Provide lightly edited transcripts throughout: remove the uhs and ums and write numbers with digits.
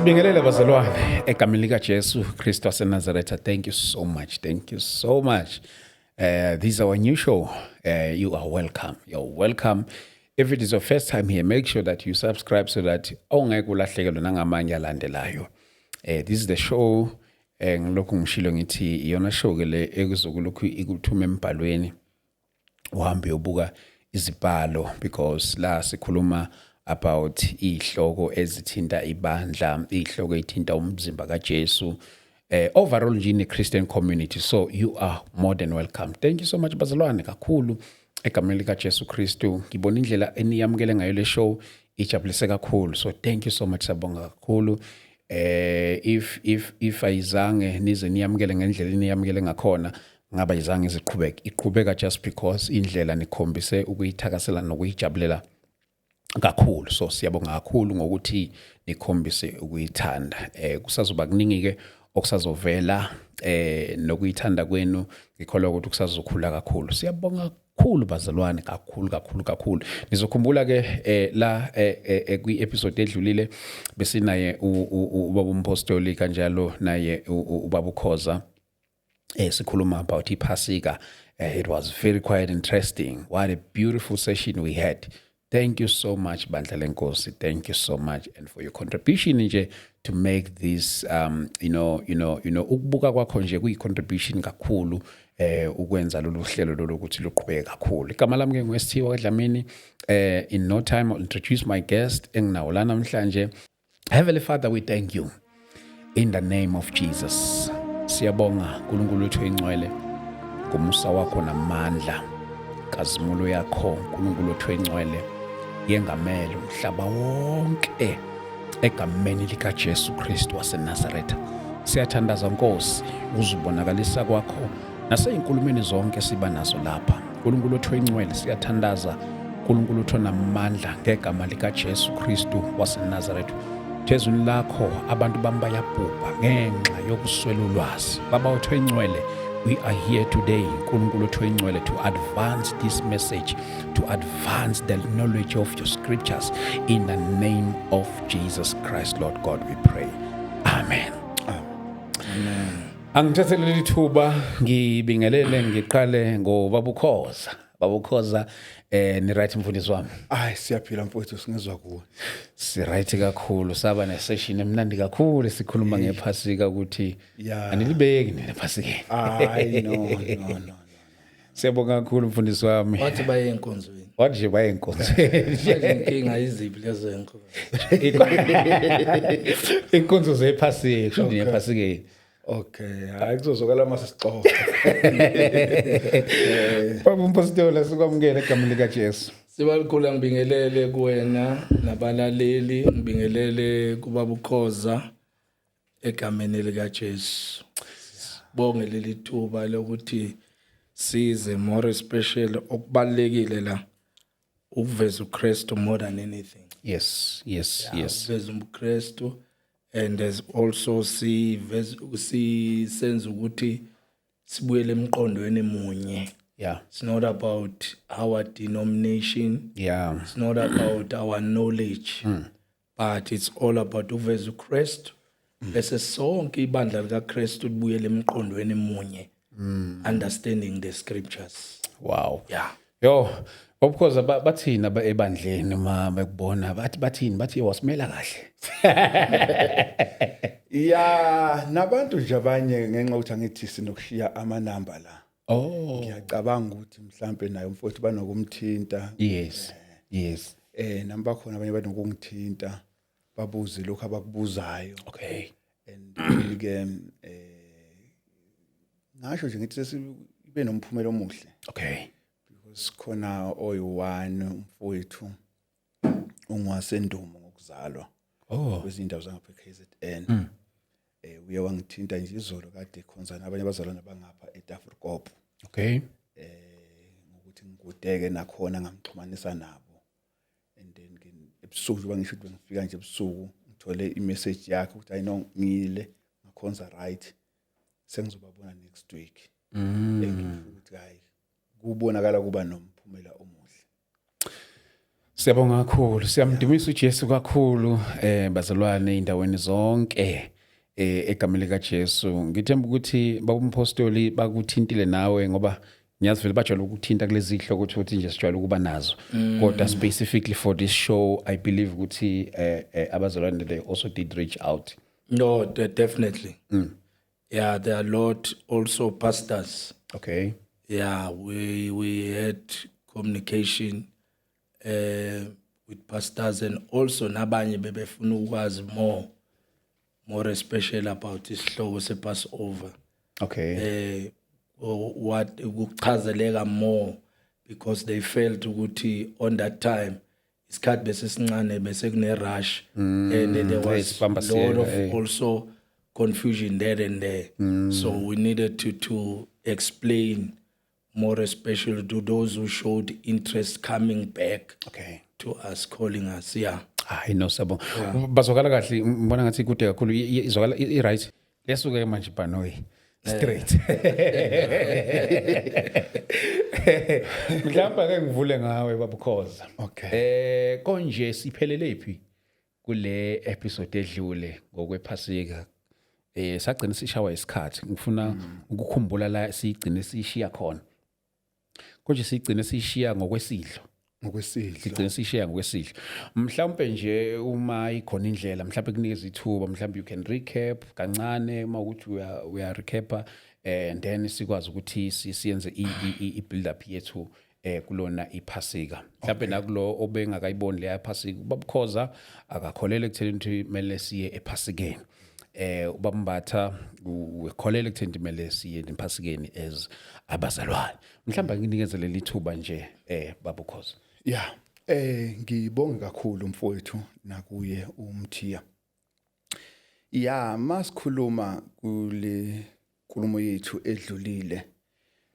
Sibingelele bazalwane egameni lika Jesu Kristu waseNazaretha. Thank you so much. Thank you so much. This is our new show. You are welcome. You're welcome. If it is your first time here, make sure that you subscribe so that awungeke ulahlekelwe nangamanye alandelayo. This is the show, ngilokhu ngishilo ngithi iyona show ke le ekuzokulokhu ikuthuma embhalweni, uhambe uyobuka izibhalo, because la sikhuluma about izihloko ezithinta ibandla, izihloko ezithinta umzimba kaJesu, overall nje in the Christian community. So you are more than welcome. Thank you so much bazalwane kakhulu egameni lika Jesu Kristu. Ngibona indlela eniyamukele ngayo le show, ijabulise kakhulu, so thank you so much, sabonga kakhulu. If ayizange nize niyamukele ngendlela eniyamukele ngakhona, ngaba izange iziqhubeke. Iqhubeka just because indlela nikhombise ukuyithakasela nokuyijabulela kakhulu, so siyabonga kakhulu ngokuthi nikhombise ukuyithanda. Kusazoba kuningi ke okusazovela, nokuyithanda kwenu ngikholwa ukuthi kusazokhula kakhulu. Siyabonga kakhulu bazalwane, kakhulu kakhulu kakhulu. Nizokhumbula ke la kwi episode edlulile besinaye ubaba umpostoli, kanjalo naye ubaba uKhoza, sikhuluma about iPhasika. It was very quite interesting. What a beautiful session we had. Thank you so much bandla lenkosi, thank you so much and for your contribution nje to make this ukubuka kwakho nje kuyi contribution kakhulu ukwenza lolu hlelo lolu ukuthi luqhubeke kakhulu. Igama lami ke nguSithiwa kaDlamini. In no time I'll introduce my guest enginawo la namhlanje. Heavenly Father, we thank you in the name of Jesus. Siyabonga uNkulunkulu wethu oyingcwele ngomusa wakho namandla, kazimulo yakho. uNkulunkulu wethu oyingcwele, yengamele umhlaba wonke egameni lika Jesu Kristu waseNazaretha. Siyathandaza Nkosi, uzibonakalisa kwakho naseyinkulumeni zonke siba nazo lapha. uNkulunkulu wethu oyingcwele, siyathandaza uNkulunkulu wethu onamandla ngegama lika Jesu Kristu waseNazaretha. Ezwini lakho abantu bami bayabhubha ngenxa yokuswela ulwazi. Baba wethu oyingcwele, we are here today, uNkulunkulu wethu oyingcwele, to advance this message, to advance the knowledge of your scriptures. In the name of Jesus Christ, Lord God, we pray. Amen. Angithathe leli thuba ngibingelele, ngiqale ngobaba uKhoza. Baba uKhoza, ni right mfundisi wami? Hayi, siyaphila mfowethu, singezwa kuwe. Si right kakhulu, saba ne session emnandi kakhulu sikhuluma ngephasika ukuthi anilibeki nina ephasikeni. Hayi, no no no. Siyabonga kakhulu mfundisi wami. Wathi baye enkonzweni. Wathi nje baye enkonzweni. Manje inkinga iziphi lezo enkonzo? Inkonzo zephasika, kusho nje ephasikeni. Okay, hayi, kuzozwakala mase sixoxa. Baba umpostoli, sikwamukele egameni lika Jesu. Sibalikhula, ngibingelele kuwena nabalaleli, ngibingelele kubaba uKhoza egameni lika Jesu. Bonge leli thuba lokuthi size, more special okubalekile la ukuveza uKristu more than anything. Ukuveza uKristu and as also siveza sisenza ukuthi sibuyele emqondweni munye. It's not about our denomination. It's not about our knowledge. But it's all about uveza uKristu. Bese sonke ibandla likaKristu libuyele emqondweni munye. Understanding the scriptures. Yeah. Yo, of course bathina ebandleni ma bekubona, bathi bathini? Bathi wasimela kahle. Ya, nabantu nje abanye ngenxa yokuthi angithi sinokushiya amanamba la. Ngiyacabanga ukuthi mhlambe naye umfowethu banokumthinta. Nami bakhona abanye banokungithinta babuze lokho abakubuzayo. And ke ngasho nje ngithi sesibe nomphumela omuhle. Because khona oyi-one umfowethu ungwasendumo ngokuzalwa kwezinye indawo zangapha e-KZN. Uye wangithinta nje izolo, kade khonza nabanye abazalwane bangapha eTafurkop. Ngokuthi ngikudeke nakhona ngamxhumanisa nabo, and then ke ebusuku njengoba ngisho ukuthi bengifika nje ebusuku, ngithole i-message yakhe ukuthi I know ngiyile ngakhonza, right, sengizobabona next week. Engisho ukuthi hayi, kubonakala kuba nomphumela omuhle. Siyabonga kakhulu. Siyamdumisa uJesu kakhulu bazalwane endaweni zonke egameni lika Jesu. Ngithemba ukuthi babumpostoli bakuthintile nawe, ngoba ngiyazi vele bajwayele ukuthinta kulezi zihloko ukuthi nje sijwayele ukuba nazo. Kodwa specifically for this show, I believe ukuthi abazalwane, they also did reach out. No, definitely. Yeah, there are a lot also pastors. Yeah, we had communication with pastors and also nabanye bebefuna ukwazi more especially about isihloko sePassover. What ukuchazeleka more, because they felt ukuthi on that time isikhathi bese sincane, bese kune rush and there was sibamba a lot of siyeka, eh. also confusion there and there, so we needed to explain more, especially to those who showed interest coming back to us, calling us, yeah. Hayi no, siyabonga. Bazwakala kahle, ngibona ngathi kude kakhulu, izwakala i-right. Lesuke manje ibhanoyi straight. Mhlawumbe ake ngivule ngawe, babukhoza. Okay. Konje siphelele phi kule episode edlule ngokwephasika? Sagcina sishawa isikhathi. Ngifuna ukukhumbula la sigcine sishiya khona. Konje sigcine sishiya ngokwesidlo. Ngokwesidlo. Sigcine sishiya ngokwesidlo. Mhlawumbe nje uma ikhona indlela, mhlawumbe kunikeza ithuba, mhlawumbe you can recap kancane uma ukuthi uya recapa and then sikwazi ukuthi siyenze i build up yethu kulona iphasika. Mhlawumbe nakulo obengakayiboni leya phasika, babukhoza akakholele ekutheni ukuthi kumele siye ephasikeni. Ubambatha ukholele ekutheni kumele siye ephasikeni as abazalwane. Mhlawumbe nginikeze leli thuba nje, babukhoza. Yeah. Ngibonge kakhulu mfowethu, nakuye umthiya. Ya, masikhuluma kule nkulumo yethu edlulile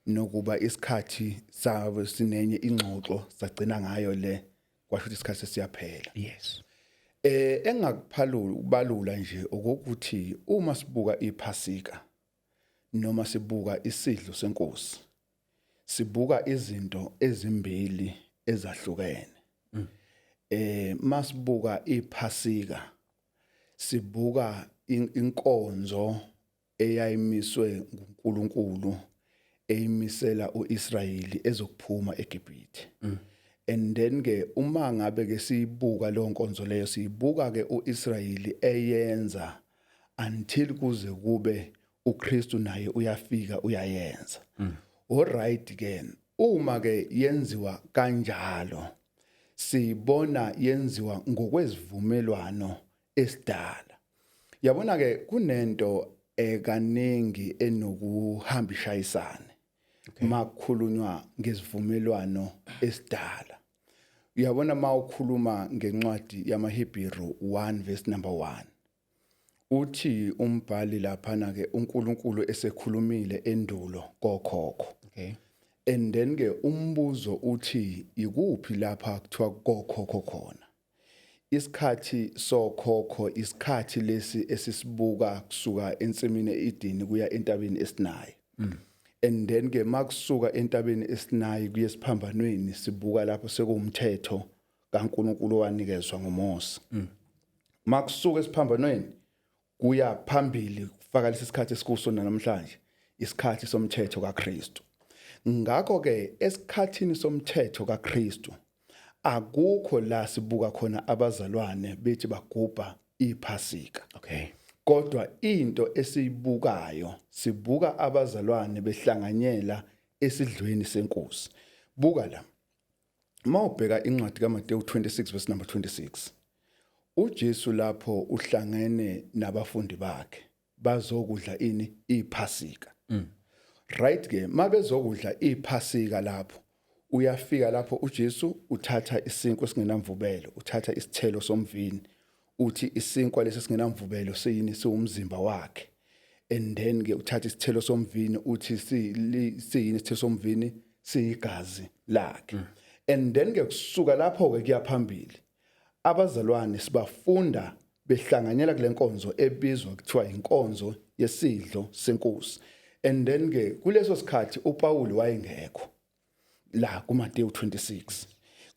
nokuba isikhathi sabo sinenye ingxoxo sagcina ngayo le, kwasho ukuthi isikhathi sesiyaphela. Engakuphalula ubalula nje okokuthi uma sibuka iphasika noma sibuka isidlo senkosi, sibuka izinto ezimbili ezahlukene. Masibuka iphasika, sibuka inkonzo eyayimiswe nguNkulunkulu, eyimisela uIsrayeli ezokuphuma eGibhithe. And then ke uma ngabe ke siyibuka leyo nkonzo leyo, siyibuka ke uIsrayeli eyenza until kuze kube uKristu naye uyafika uyayenza. Alright ke, uma ke yenziwa kanjalo, sibona yenziwa ngokwezivumelwano esidala. Yabona ke, kunento ekaningi enokuhamba ishayisane makukhulunywa ngezivumelwano esidala. Uyabona, mawukhuluma ngencwadi yamaHebheru 1 verse number 1, uthi umbhali laphana ke uNkulunkulu esekhulumile endulo kokhokho. And then ke umbuzo uthi ikuphi lapha kuthiwa kokhokho khona? Isikhathi sokhokho, isikhathi lesi esisibuka kusuka ensimini eEden kuya entabeni eSinayi. And then ke makusuka entabeni eSinayi kuye esiphambanweni, sibuka lapho sekuwumthetho kaNkulunkulu owanikezwa ngoMose. Makusuka esiphambanweni kuya phambili, kufaka lesi sikhathi esikuso namhlanje, isikhathi somthetho kaKristu. Ngakho ke esikhathini somthetho kaKristu akukho la sibuka khona abazalwane bethi bagubha iphasika. Kodwa into esiyibukayo, sibuka abazalwane behlanganyela esidlweni senkosi. Buka la, mawubheka incwadi kaMateyu 26 verse number 26, uJesu lapho uhlangene nabafundi bakhe bazokudla ini? Iphasika. Right ke, mabezokudla iphasika lapho, uyafika lapho uJesu uthatha isinkwa esingenamvubelo, uthatha isithelo somvini, uthi isinkwa lesi esingenamvubelo siyini? Siwumzimba wakhe. And then ke uthatha isithelo somvini, uthi siyini isithelo somvini? Siyigazi lakhe. And then ke kusuka lapho ke kuya phambili, abazalwane sibafunda behlanganyela kule nkonzo ebizwa kuthiwa inkonzo yesidlo senkosi. And then ke kuleso sikhathi uPaul wayengekho la kuMateyu 26.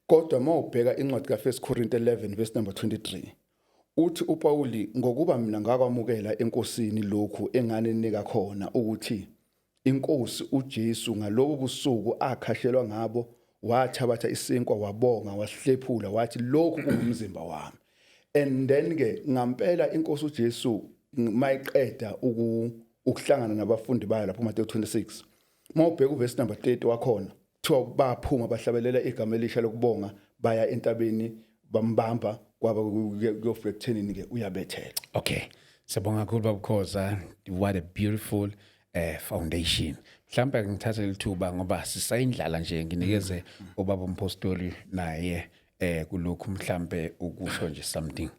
Kodwa mawubheka incwadi kaFirst Corinthians 11 verse number 23, uthi uPauli, "Ngokuba mina ngakwamukela eNkosini lokhu enganinika khona, ukuthi inkosi uJesu ngalobu busuku akhashelwa ngabo wathabatha isinkwa, wabonga, wasihlephula, wathi, 'Lokhu kungumzimba wami.'" And then ke ngampela inkosi uJesu mayiqeda ukuhlangana nabafundi bayo lapho Matthew 26, mawubheka uverse number 30 wakhona, kuthiwa baphuma bahlabelela igama elisha lokubonga, baya entabeni, bambamba, kwaba kuyofika ekuthenini ke uyabethela. Okay. Siyabonga kakhulu, Babukhoza. What a beautiful foundation. Mhlawumbe ngithathe lithuba ngoba sisayindlala nje, nginikeze ubaba umpostoli naye kulokhu mhlambe ukusho nje something.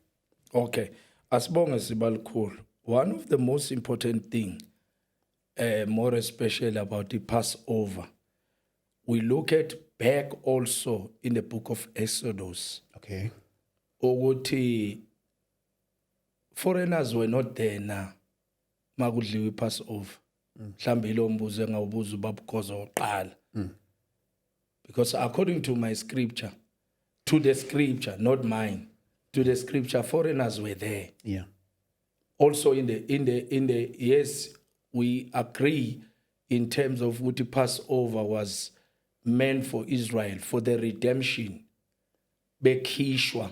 Okay. Asibonge, Sibalikhulu. One of the most important thing, more especially about the Passover, we look at back also in the book of Exodus. Ukuthi foreigners were not there na makudliwa iPassover? Mhlambe ilo mbuzo engawubuza ubabukhoza oqala. Because according to my scripture, to the scripture, not mine, to the scripture, foreigners were there. Also in the yes, we agree in terms of what the Passover was meant for Israel, for the redemption, bekhishwa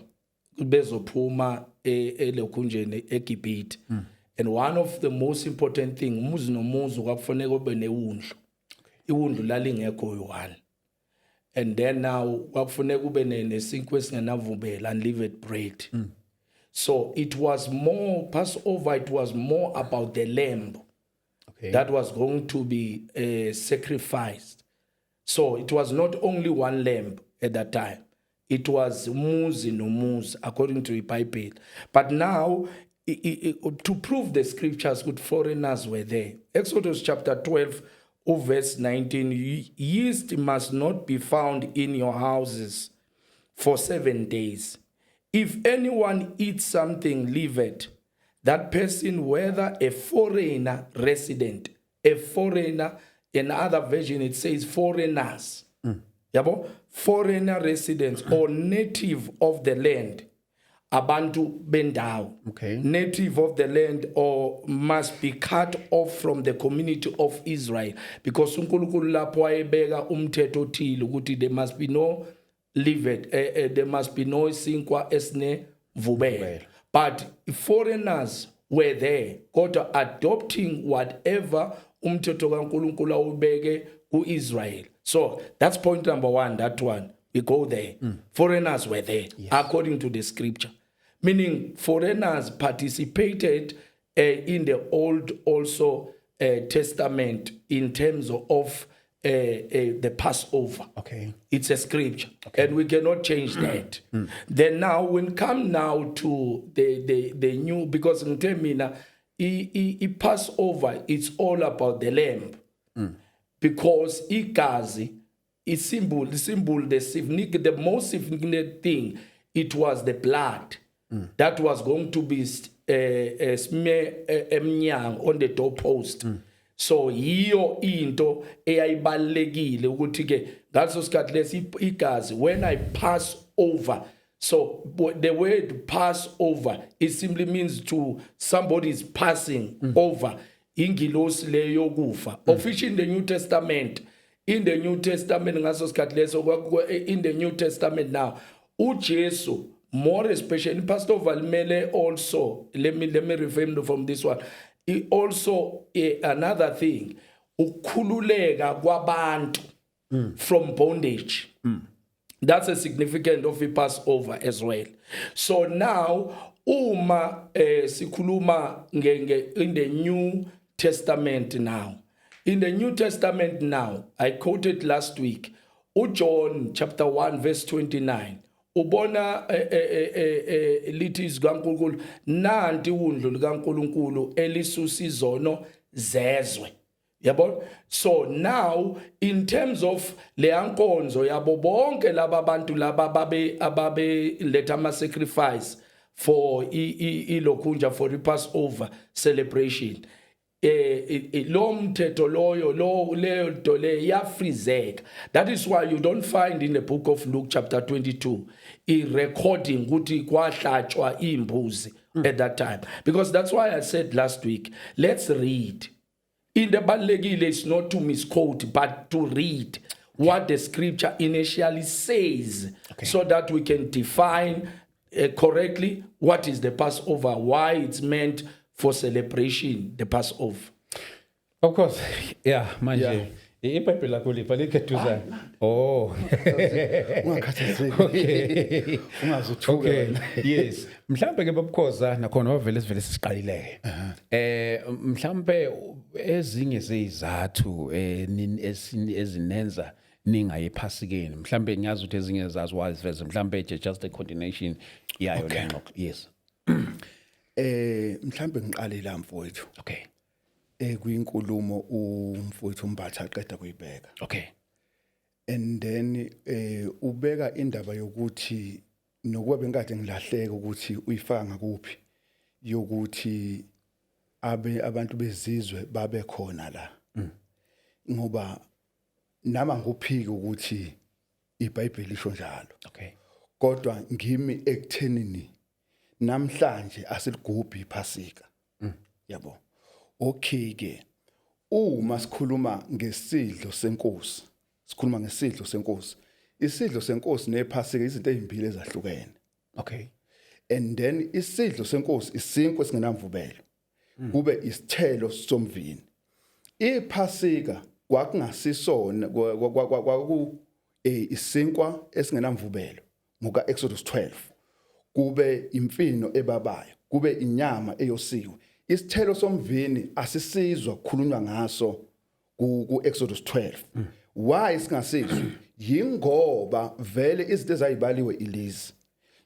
bezophuma elokhunjeni eGibhithe. And one of the most important thing, umuzi nomuzi kwakufanele kube newundlu. Iwundlu lalingekho yi-one. And then now kwakufuneka kube nesinkwa esingenavubela, unleavened bread. So it was more Passover, it was more about the lamb that was going to be sacrificed. So it was not only one lamb at that time. It was umuzi nomuzi according to the Bible. But now, to prove the scriptures, good, foreigners were there. Exodus chapter 12, verse 19: "Yeast must not be found in your houses for 7 days. If anyone eats something leavened, that person, whether a foreigner resident," a foreigner, in other version it says foreigners. Yabo? "Foreigner residents or native of the land," abantu bendawo. "Native of the land or must be cut off from the community of Israel," because uNkulunkulu lapho wayebeka umthetho othile ukuthi there must be no leavened, there must be no isinkwa esinevubelo. But foreigners were there, kodwa adopting whatever umthetho kaNkulunkulu awubeke kuIsrael. So that's point number 1. That one we go there. Foreigners were there according to the scripture, meaning foreigners participated in the Old also Testament in terms of the Passover. It's a scripture, and we cannot change that. Then now, when come now to the new, because ngithe mina i Passover, it's all about the lamb, because igazi is symbol, the most significant thing, it was the blood that was going to be smear emnyango, on the doorpost. So yiyo into eyayibalekile ukuthi ke ngaleso sikhathi lesi igazi, when I pass over. So the word "pass over," it simply means to somebody is passing over, ingilosi leyo yokufa, of which in the New Testament, ngaso sikhathi leso in the New Testament now, uJesu more especially, Pastor Valimele also, let me reframe from this one. He also, another thing, ukukhululeka kwabantu from bondage. That's a significant of a Passover as well. So now uma sikhuluma in the New Testament now, in the New Testament now, I quoted last week uJohn chapter 1 verse 29. Ubona lithi izwi kaNkulunkulu, "Nanti iwundlu likaNkulunkulu elisusa izono zezwe," yabo. So now in terms of leya nkonzo yabo bonke laba bantu laba babe ababe letha ama sacrifice for ilokhunja, for i Passover celebration. Lo mthetho loyo, lo leyo nto leyo iyafreezeka. That is why you don't find in the book of Luke chapter 22 i-recording ukuthi kwahlatshwa imbuzi at that time, because that's why I said last week, let's read. Into ebalulekile is not to misquote but to read what the scripture initially says so that we can define correctly what is the Passover, why it's meant for celebration, the Passover. Of course, yeah, manje iBhayibheli lakho lipha likheduzane. Oh. Ungakhathazeki. Ungazuthuka wena. Yes. Mhlambe ke, babukhoza, nakhona wavele sivele sisiqalile. Mhlambe ezinye zezizathu ezinenza ningayi ephasikeni. Mhlambe ngiyazi ukuthi ezinye zazo waziveze, mhlambe nje just a continuation yayo le ngxoxo. Yes. Mhlambe ngiqale la, mfowethu. Kuyinkulumo umfowethu uMbatha aqeda kuyibeka. And then ubeka indaba yokuthi nokuba bengikade ngilahleka ukuthi uyifaka ngakuphi yokuthi abe abantu bezizwe babe khona la. Ngoba nama nguphiki ukuthi iBhayibheli lisho njalo. Kodwa ngimi ekuthenini namhlanje asiligubhi iPhasika. Yabo. Okay ke. Uma sikhuluma ngesidlo senkosi, sikhuluma ngesidlo senkosi. Isidlo senkosi nePhasika izinto ezimbili ezahlukene. And then isidlo senkosi isinkwa esingenamvubelo. Kube isithelo somvini. IPhasika kwakungasisona, kwaku isinkwa esingenamvubelo ngoka Exodus 12. Kube imfino ebabayo, kube inyama eyosiwe. Isithelo somvini asisizwa kukhulunywa ngaso ku Exodus 12. Why singasizwa? Yingoba vele izinto ezayibaliwe ilezi.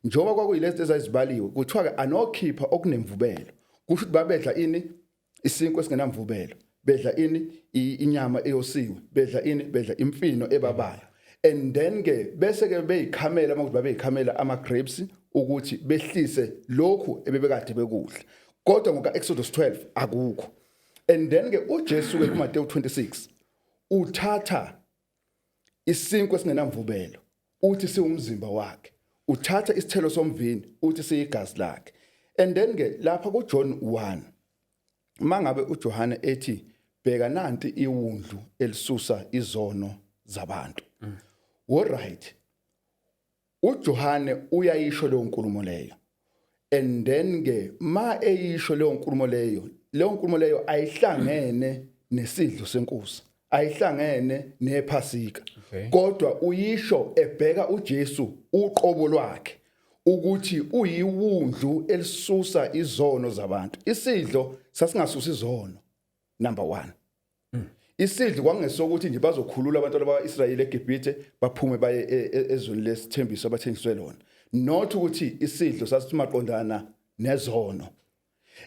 Njengoba kwakuyilezi ezayizibaliwe, kuthiwa ke anokhipha okunemvubelo. Kusho ukuthi babedla ini? Isinkwa esingenamvubelo. Bedla ini? Inyama eyosiwe. Bedla ini? Bedla imfino ebabayo. And then ke bese ke beyikhamela, makuthi babeyikhamela ama grapes ukuthi behlise lokhu ebebekade bekudla. Kodwa ngoka Exodus 12 akukho. And then ke uJesu ke kuMateyu 26 uthatha isinkwa esingenamvubelo, uthi siwumzimba wakhe, uthatha isithelo somvini, uthi siyigazi lakhe. And then ke lapha kuJohn 1, mangabe uJohane ethi, "Bheka nanti iwundlu elisusa izono zabantu." All right, uJohane uyayisho leyo nkulumo leyo, and then ke ma eyisho leyo nkulumo leyo, leyo nkulumo leyo ayihlangene nesidlo senkosi, ayihlangene nephasika. Kodwa uyisho ebheka uJesu uqobo lwakhe ukuthi uyiwundlu elisusa izono zabantu. Isidlo sasingasusa izono, number 1. Isidlo kwangesokuthi nje bazokhulula abantwana bakwaIsrayeli eGibhithe, baphume baye ezweni lesithembiso abathengiswe lona, not ukuthi isidlo sasithi maqondana nezono.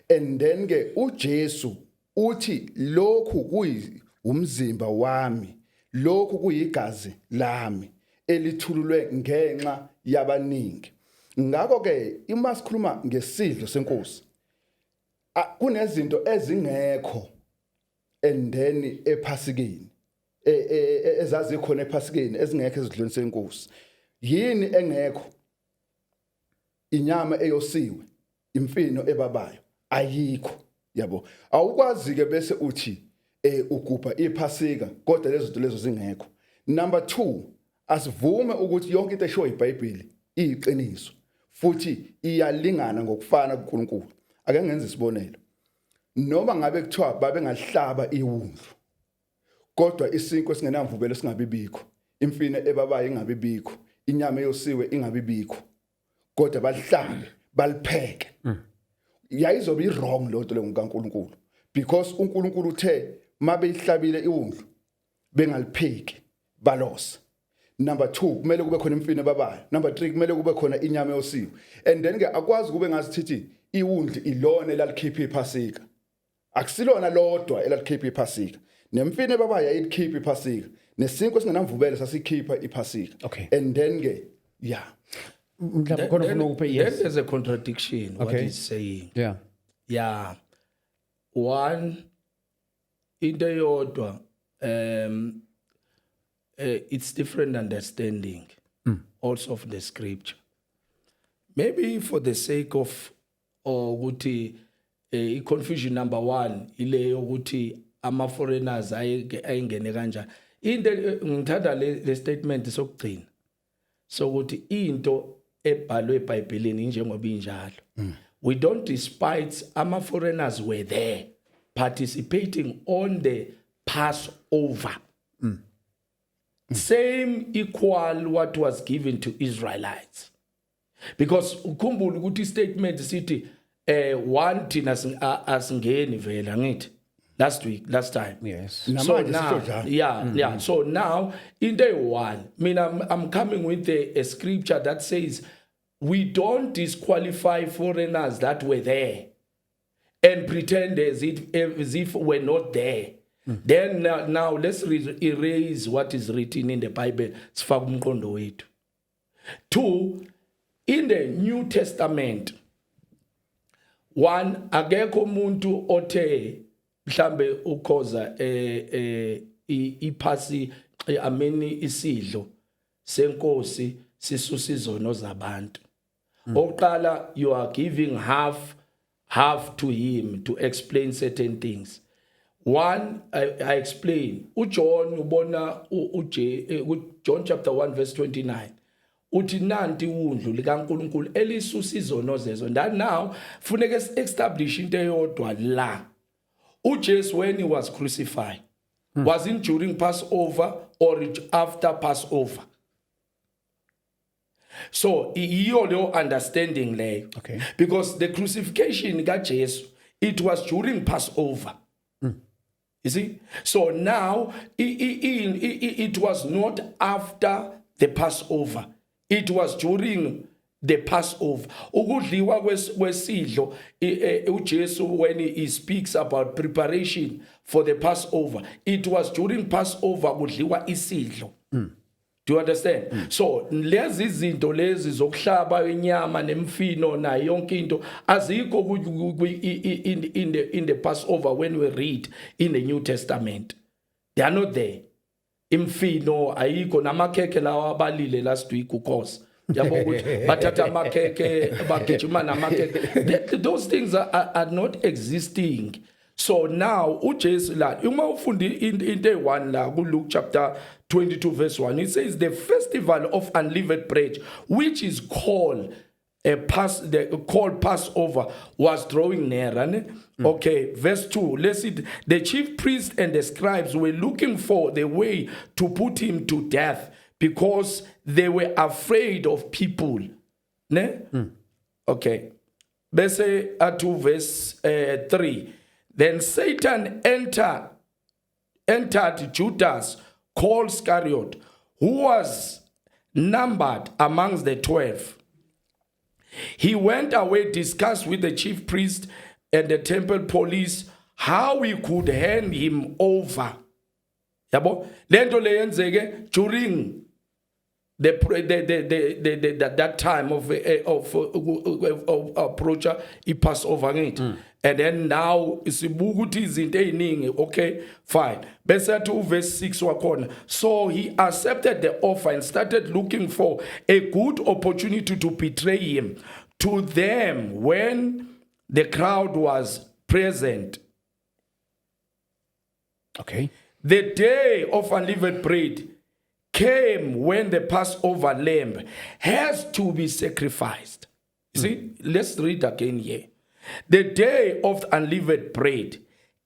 And then ke uJesu uthi, "Lokhu kuyi umzimba wami, lokhu kuyigazi lami elithululwe ngenxa yabaningi." Ngakho ke ima sikhuluma ngesidlo senkosi, kunezinto ezingekho and then ephasikeni, ezazikhona ephasikeni ezingekho ezidlweni senkosi. Yini engekho? Inyama eyosiwe, imfino ebabayo ayikho, yabo. Awukwazi ke bese uthi ugubha iphasika kodwa lezo zinto lezo zingekho. Number 2, asivume ukuthi yonke into eshiwo iBhayibheli iyiqiniso futhi iyalingana ngokufana kuNkulunkulu. Ake ngenze isibonelo: noma ngabe kuthiwa babengalihlaba iwundlu kodwa isinkwa esingenamvubelo singabibikho, imfino ebabayo ingabibikho, inyama eyosiwe ingabibikho, kodwa balihlabe balipheke, yayizobe i-wrong leyo nto leyo kaNkulunkulu, because uNkulunkulu uthe mabeyihlabile iwundlu bengalipheki, balose. Number 2, kumele kube khona imfino ebabayo. Number 3, kumele kube khona inyama eyosiwe. And then ke akwazi kube ngazithi iwundlu ilona elalikhipha iphasika. Akusilona lodwa elalikhipha iphasika. Nemfino ebabayo yayikhipha iphasika, nesinkwa esingenamvubelo sasikhipha iphasika. And then ke, yeah. Mhlawumbe khona ufuna ukuphe. Then Yes. there's a contradiction what he's saying. Yeah. One, Into eyodwa, it's different understanding also of the scripture. Maybe for the sake of ukuthi i-confusion number 1 ile yokuthi ama foreigners ayengene kanjani. Into ngithanda le statement sokugcina sokuthi into ebhalwe eBhayibhelini njengoba injalo. We don't despite ama foreigners were there participating on the Passover, same equal what was given to Israelites, because ukhumbula ukuthi statement sithi one, thina asingeni vele, angithi last week, last time? Yes. So Namanje now sisho njalo. Yeah, so now into eyi-one, mina I'm coming with a scripture that says we don't disqualify foreigners that were there and pretend as if we're not there. Then now let's erase what is written in the Bible, sifake umqondo wethu. Two, in the New Testament, one, akekho umuntu othe mhlambe ukhoza iphasi, I mean, isidlo senkosi sisusa izono zabantu. Oqala, you are giving half half to him to explain certain things. One, I explain uJohn ubona uJ uJohn chapter 1 verse 29 uthi nanti iwundlu likaNkuluNkulu elisusa izono zezo. And now funeka establish into eyodwa la. uJesu, when he was crucified, was it during Passover or after Passover? So iyo leyo understanding leyo. Because the crucifixion kaJesu, it was during Passover, you see? So now it was not after the Passover, it was during the Passover. Ukudliwa kwesidlo, uJesu, when he speaks about preparation for the Passover, it was during Passover kudliwa isidlo. Do you understand? So lezi izinto lezi zokuhlaba inyama nemfino nayo yonke into azikho in the Passover. When we read in the New Testament, they are not there. Imfino ayikho, namakhekhe lawa abalile last week, ukhosi yabo ukuthi bathatha amakhekhe, bagijima namakhekhe. Those things are not existing. So now uJesu la, uma ufunda into eyi-1 la ku-Luke chapter 22 verse 1, it says the festival of unleavened bread, which is called a pass the called Passover, was drawing near, ne? Okay, verse 2, let's see. The chief priests and the scribes were looking for the way to put him to death because they were afraid of people, ne? Okay, bese atu verse 3, then Satan entered Judas, called Iscariot, who was numbered amongst the 12. He went away, discussed with the chief priest and the temple police how he could hand him over. Yabo lento leyenzeke during the pre- the, that, that time of approach i-Passover, ngithi. And then now sibuka ukuthi izinto eziningi. Okay, fine. Bese athi uverse 6 wakhona, so he accepted the offer and started looking for a good opportunity to betray him to them when the crowd was present. The day of unleavened bread came when the Passover lamb has to be sacrificed. You see, let's read again here. The day of unleavened bread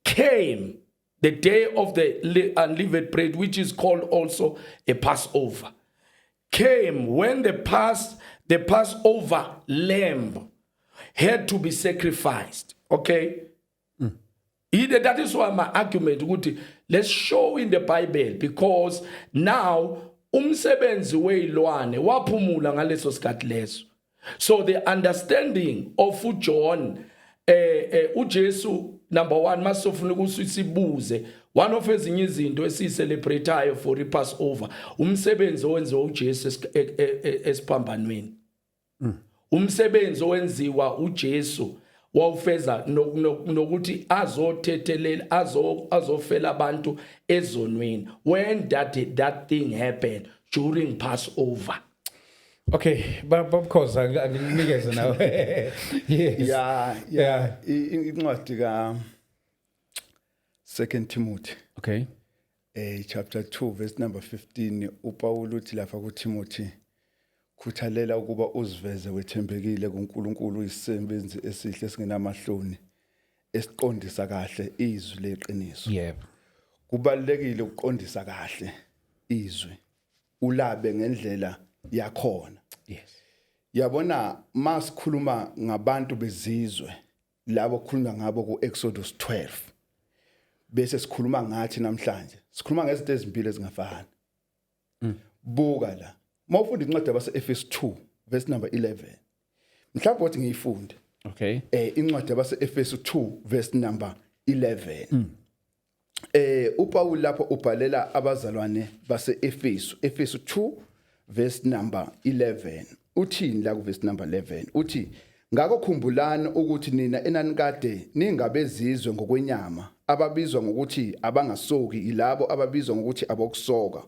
came, the day of the unleavened bread, which is called also a Passover, came when the Passover lamb had to be sacrificed. Okay? Either that is why my argument ukuthi let's show in the Bible, because now umsebenzi wezilwane waphumula ngaleso sikhathi leso. So the understanding of uJohn, uJesu, number 1, masofuna ukuthi sibuze one of ezinye izinto esicelebrateayo for iPassover, umsebenzi owenziwa uJesu esiphambanweni, umsebenzi owenziwa uJesu. Wawufeza nokuthi azothethelela, azofela abantu ezonweni. When that thing happened? During Passover. Okay, babukhoza, angikunikeze nawe. Yes. Yeah. Incwadi ka Second Timothy chapter 2 verse number 15, uPaul uthi lapha kuTimothy, "Khuthalela ukuba uziveze wethembekile kuNkulunkulu, uyisisebenzi esihle esingenamahloni, esiqondisa kahle izwi leqiniso." Kubalulekile ukuqondisa kahle izwi, ulabe ngendlela yakhona. Yabona, masikhuluma ngabantu bezizwe labo kukhulunywa ngabo kuExodus 12, bese sikhuluma ngathi namhlanje, sikhuluma ngezinto ezimbili ezingafani. Buka la, mawufunda incwadi yabase Efesu 2 verse number 11, mhlawumbe uthi ngiyifunde. Incwadi yabase Efesu 2 verse number 11, uPaul lapho ubhalela abazalwane base Efesu, Efesu 2 verse number 11. Uthini la ku verse number 11? Uthi, "Ngakho khumbulani ukuthi nina enanikade ningabezizwe ngokwenyama, ababizwa ngokuthi abangasoki yilabo ababizwa ngokuthi abokusoka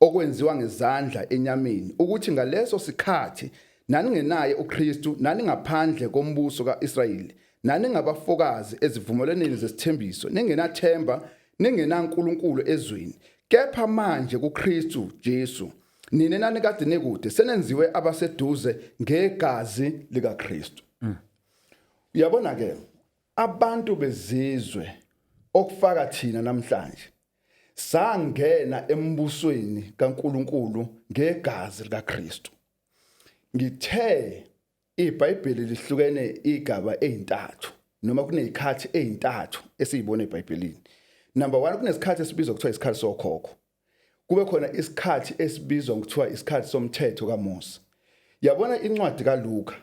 okwenziwa ngezandla enyameni, ukuthi ngaleso sikhathi naningenaye uKristu, naningaphandle kombuso kaIsrayeli, naningabafokazi ezivumelwaneni zesithembiso, ningenathemba, ningenaNkulunkulu ezweni. Kepha manje kuKristu Jesu nina nanikade nikude senenziwe abaseduze ngegazi likaKristu." Uyabona ke, abantu bezizwe, okufaka thina namhlanje, sangena embusweni kaNkuluNkulu ngegazi likaKristu. Ngithe iBhayibheli lihlukene igaba ezintathu, noma kunezikhathi ezintathu esizibona eBhayibhelini. Number 1, kunesikhathi esibizwa kuthiwa isikhathi sokhokho, kube khona isikhathi esibizwa ngokuthiwa isikhathi somthetho kaMose. Yabona, incwadi kaLuka,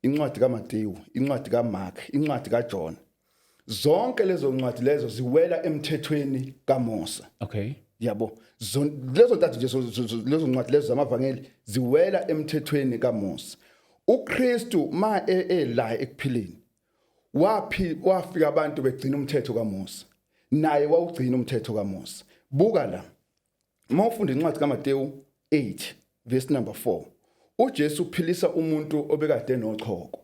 incwadi kaMateyu, incwadi kaMark, incwadi kaJohn, zonke lezo ncwadi lezo ziwela emthethweni kaMose. Yabo, lezo ntathu nje, lezo ncwadi lezo zamavangeli ziwela emthethweni kaMose. uKristu ma ela ekuphileni, waphi wafika abantu begcina umthetho kaMose, naye wawugcina umthetho kaMose. Buka la, uma ufunda incwadi kaMateyu 8 verse number 4, uJesu uphilisa umuntu obekade nochoko.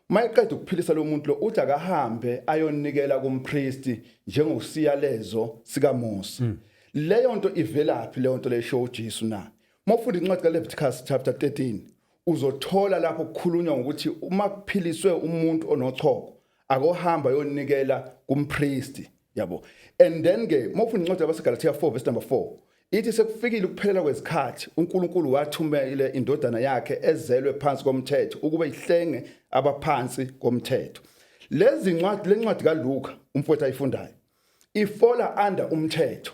Mayeqeda ukuphilisa lo muntu lo, uthi akahambe ayonikela kumpristi njengosiyalezo sikaMose. Leyo nto ivelaphi, leyo nto lesho uJesu na? Mawufunda incwadi kaLeviticus chapter 13, uzothola lapho kukhulunywa ngokuthi uma kuphiliswe umuntu onochoko, akohamba ayonikela kumpristi, yabo. And then ke mawufunda incwadi yabaseGalatia 4 verse number 4, ithi sekufikile ukuphelela kwezikhathi, uNkulunkulu wathumela indodana yakhe ezelwe phansi komthetho ukuba ihlenge abaphansi komthetho. Lezi incwadi, lencwadi kaLuka umfowethu ayifundayo, ifalla under umthetho.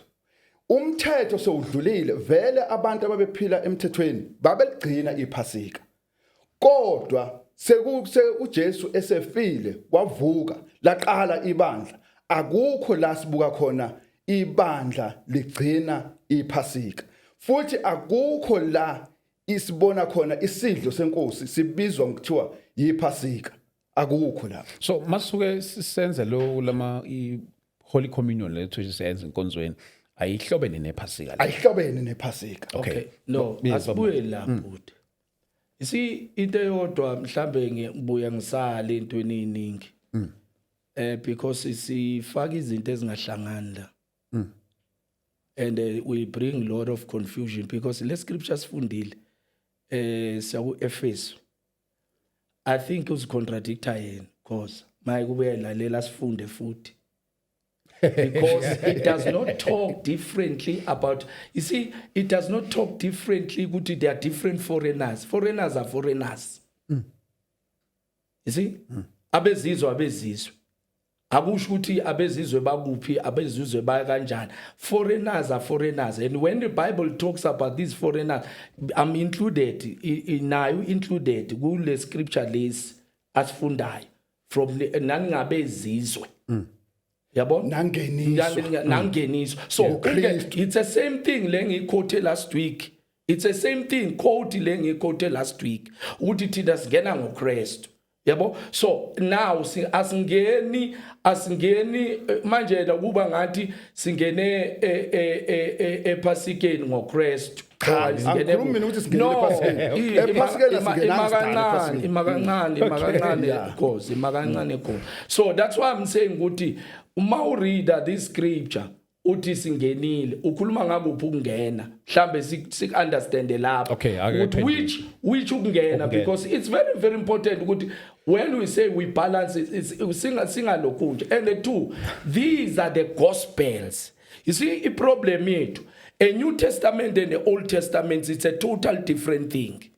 Umthetho sewudlulile vele. Abantu ababephila emthethweni babeligcina iphasika, kodwa sekuse uJesu esefile wavuka, laqala ibandla. Akukho la sibuka khona ibandla ligcina iphasika, futhi akukho la isibona khona isidlo senkosi sibizwa ngokuthiwa yiphasika. Akukho lapho. So masuke senze lo lama i Holy Communion lethu siyenza enkonzweni, ayihlobene nephasika le? Ayihlobene nephasika. Okay. Okay, no. Yes, Asibuye la, bhuti. You see, into eyodwa mhlambe ngibuya ngisale entweni eziningi because sifaka izinto ezingahlangani la and we bring lot of confusion, because le scripture sifundile siya ku-Efesu, I think uzicontradicta yena, because maye kube lalela sifunde futhi, because it does not talk differently about, you see, it does not talk differently ukuthi they are different foreigners. Foreigners are foreigners, you see. Abezizwe, abezizwe, akusho ukuthi abezizwe bakuphi, abezizwe baya kanjani. Foreigners are foreigners, and when the Bible talks about these foreigners, I'm included, nayo included kule scripture lesi asifundayo from naningabezizwe, yabo. Nangeniswa. Nangeniswa. So NgoKristu. It's the same thing le ngiyiquote last week. It's the same thing quote le ngiyiquote last week, ukuthi thina singena ngoKristu. Yabo, so now asingeni manje la kuba ngathi singene ephasikeni ngoKristu. Cha, angikhulumi mina ukuthi singenele ephasikeni. Ephasikeni asingenanga sidala ephasikeni. Imakancane, imakancane, because imakancane khona. So that's why I'm saying ukuthi uma ureada this scripture, uthi singenile, ukhuluma ngakuphi ukungena? Mhlambe sik understand lapho Okay, ake ukuthi phendule. which ukungena, Ukungena. because it's very, very important ukuthi when we say we balance it, it's singalokhu nje. And the two, these are the gospels. You see, i problem yethu, a New Testament and the Old Testament, it's a total different thing.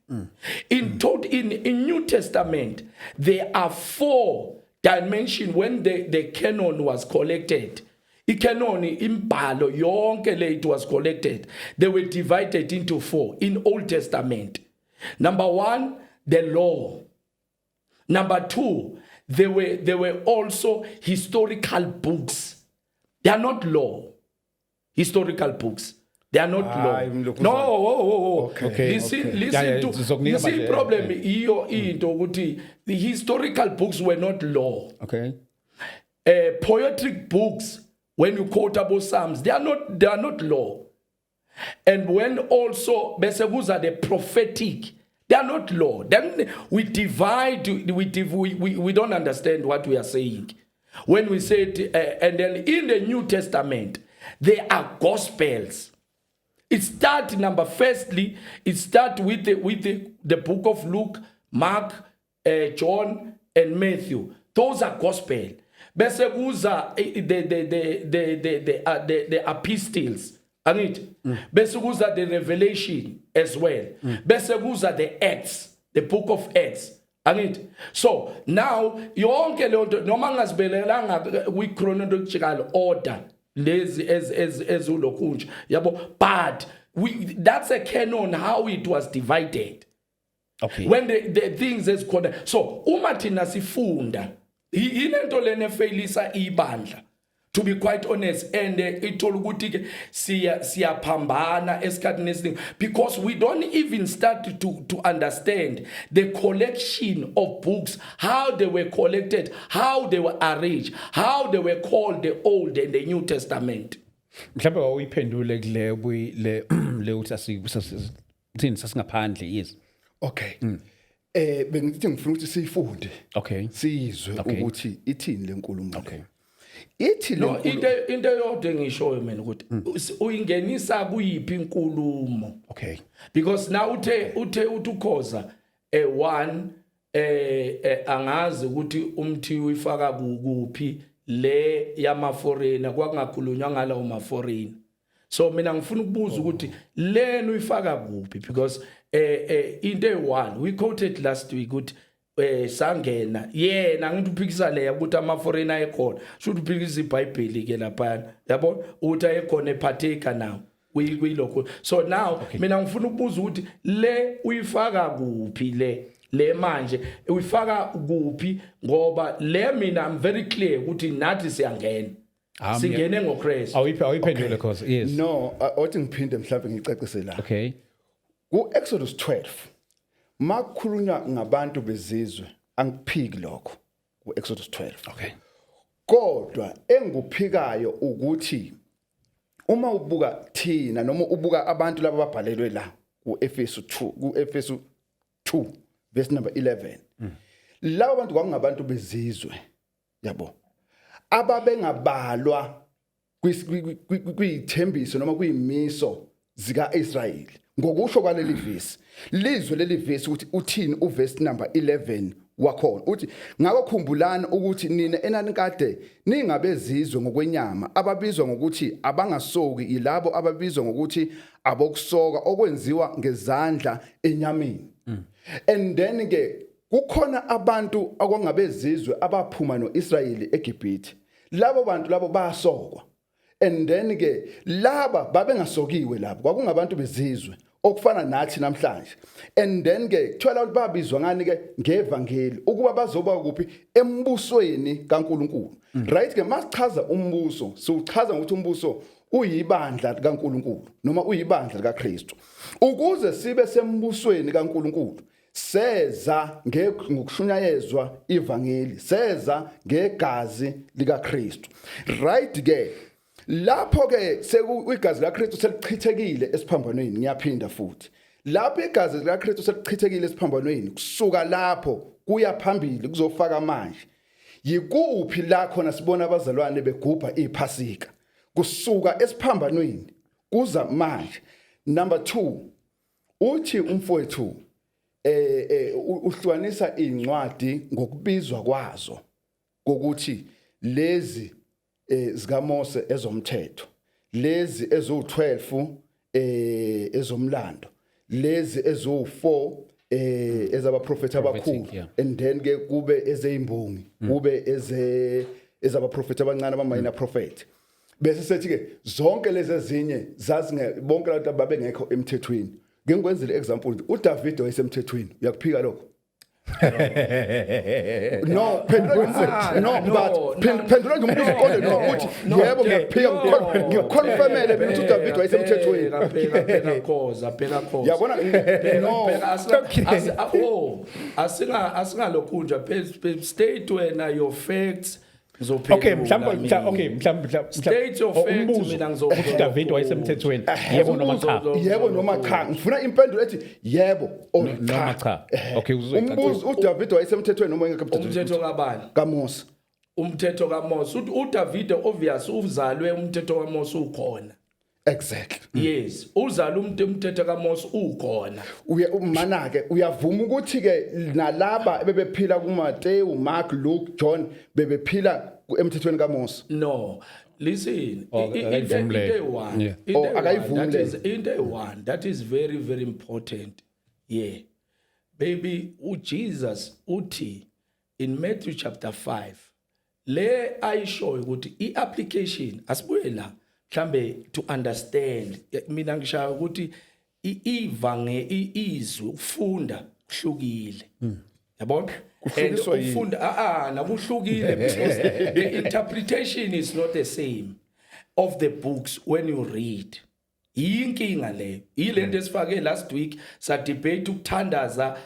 In New Testament there are four dimension. When the canon was collected, icanon, imbhalo yonke le, it was collected, they were divided into four. In Old Testament, number 1, the law. Number 2, they were also historical books. They are not law. Historical books, they are not law. Hayi, mlokhu No, oh. Listen, listen to Sizokunika you see, manje, problem iyo into ukuthi the historical books were not law. Poetic books, when you quote about Psalms, they are not law. And when also bese kuza the prophetic, they are not law. Then we divide, we don't understand what we are saying when we say it, and then in the New Testament there are gospels. It start, number firstly, it start with the book of Luke, Mark, John and Matthew. Those are gospel. Bese kuza the epistles, angithi? Bese kuza the Revelation as well. Bese kuza the Acts, the book of Acts, angithi? So now yonke leyo nto, noma ngazibelelanga kwi chronological order lezi ezulokhu nje, yabo, but we that's a canon, how it was divided when the things ezikhona. So uma thina sifunda yilento lena efailisa ibandla, to be quite honest, and ithola ukuthi ke siyaphambana esikhathini esiningi because we don't even start to understand the collection of books, how they were collected, how they were arranged, how they were called the Old and the New Testament. Mhlawumbe wawuyiphendule kule le le uthi thini sasingaphandle, yes. Okay, bengithi ngifuna ukuthi siyifunde, siyizwe ukuthi ithini lenkulumo. Ithi No, lenkulumo into eyodwa engishoyo mina ukuthi uyingenisa kuyiphi inkulumo? Because now uthe uthi ukhoza one angazi ukuthi umthi uyifaka kuphi le yama foreigner, kwakungakhulunywa ngalawo ma foreigner. So mina ngifuna ukubuza ukuthi lena uyifaka kuphi, because into eyi-one we quoted last week ukuthi sangena, yena ngithi uphikisa leya ukuthi ama foreigner ayekhona, shuthi uphikisa iBhayibheli ke lapha, yabo, ukuthi ayekhona ephatheka now kuyilokho. So now mina ngifuna ukubuza ukuthi le uyifaka kuphi, le manje uyifaka kuphi, ngoba le mina I'm very clear ukuthi nathi siyangena, singene ngoKristu. Awuyiphendule cause, yes. No, othi ngiphinde mhlawumbe ngicacise la. Ku Exodus 12 makukhulunywa ngabantu bezizwe, angikuphiki lokho ku Exodus 12. Kodwa engikuphikayo ukuthi uma ubuka thina noma ubuka abantu laba ababhalelwe la kuEfesu 2, kuEfesu 2 verse number 11, laba bantu kwakungabantu bezizwe, yabo, ababengabalwa kwiyithembiso noma kuyimiso zikaIsrayeli ngokusho kwaleli vesi. Lizwe leli vesi ukuthi uthini uverse number 11 wakhona. Uthi, "Ngakho khumbulani ukuthi nina enanikade ningabezizwe ngokwenyama, ababizwa ngokuthi abangasoki yilabo ababizwa ngokuthi abokusoka okwenziwa ngezandla enyameni." And then ke kukhona abantu akwangabezizwe abaphuma noIsrayeli eGibhithe. Labo bantu labo basokwa, and then ke laba babengasokiwe. Labo kwakungabantu bezizwe okufana nathi namhlanje. And then ke kuthiwa labo babizwa ngani ke? Ngevangeli, ukuba bazoba kuphi? Embusweni kaNkuluNkulu, right? Ke masichaza umbuso, siuchaza ngokuthi umbuso uyibandla likaNkuluNkulu noma uyibandla likaKristu. Ukuze sibe sembusweni kaNkuluNkulu. Seza ngokushunyayezwa ivangeli, seza ngegazi likaKristu, right ke? Lapho ke sekuyigazi likaKristu selichithekile esiphambanweni. Ngiyaphinda futhi, lapho igazi likaKristu selichithekile esiphambanweni, kusuka lapho kuya phambili kuzofaka manje, yikuphi la khona sibona abazalwane begubha iphasika kusuka esiphambanweni kuza manje? Number 2, uthi umfowethu uhlukanisa incwadi ngokubizwa kwazo, kokuthi lezi zikaMose ezomthetho, lezi eziwu12 ezomlando, lezi eziwu4 ezabaprofeti abakhulu, and then ke kube ezeyimbongi, kube ezabaprofeti abancane, aba minor prophet, bese sethi ke zonke lezi ezinye zazinge bonke abantu babengekho emthethweni. Ngeke ngikwenzele example nje, uDavid wayesemthethweni, uyakuphika lokho? No, phendula, no, but phendula nje umuntu uqonde no ukuthi yebo, ngiyakuphika, ngiconfirmele mina ukuthi uDavid wayesemthethweni. Bheka, bheka, Khoza, bheka, Khoza. Yabona, no. Bheka, oh, asingalokhu nje, state wena your facts. Okay, mhlawumbe, okay, mhlawumbe. State your facts. Umbuzo mina ukuthi uDavid wayesemthethweni, yebo noma cha? Yebo noma cha. Ngifuna impendulo ethi yebo or noma cha. Okay. Umbuzo, uDavid wayesemthethweni noma engekho emthethweni? Umthetho kabani? KaMose. Umthetho kaMose. uDavid obvious uzalwe umthetho kaMose ukhona. Yes, uzalwe umthetho kaMose ukhona. Uya mana ke uyavuma ukuthi ke nalaba bebephila kuMateyu, Mark, Luke, John bebephila emthethweni kaMose? No, listen. Oh, akayivumi leyo. Into eyi-one. Into Oh, eyi-one, akayivumi that leyo. is into eyi-one that is very, very important. Yeah, baby, uJesus uthi in Matthew chapter 5 le ayishoyo ukuthi i-application, asibuye la mhlambe to understand. Mina ngishaya ukuthi ivange izwi, ukufunda kuhlukile, yabona? And Kuhlukiswa yini? ukufunda nakuhlukile because the interpretation is not the same of the books when you read. Inkinga leyo yilento esifake last week, sa debate ukuthandaza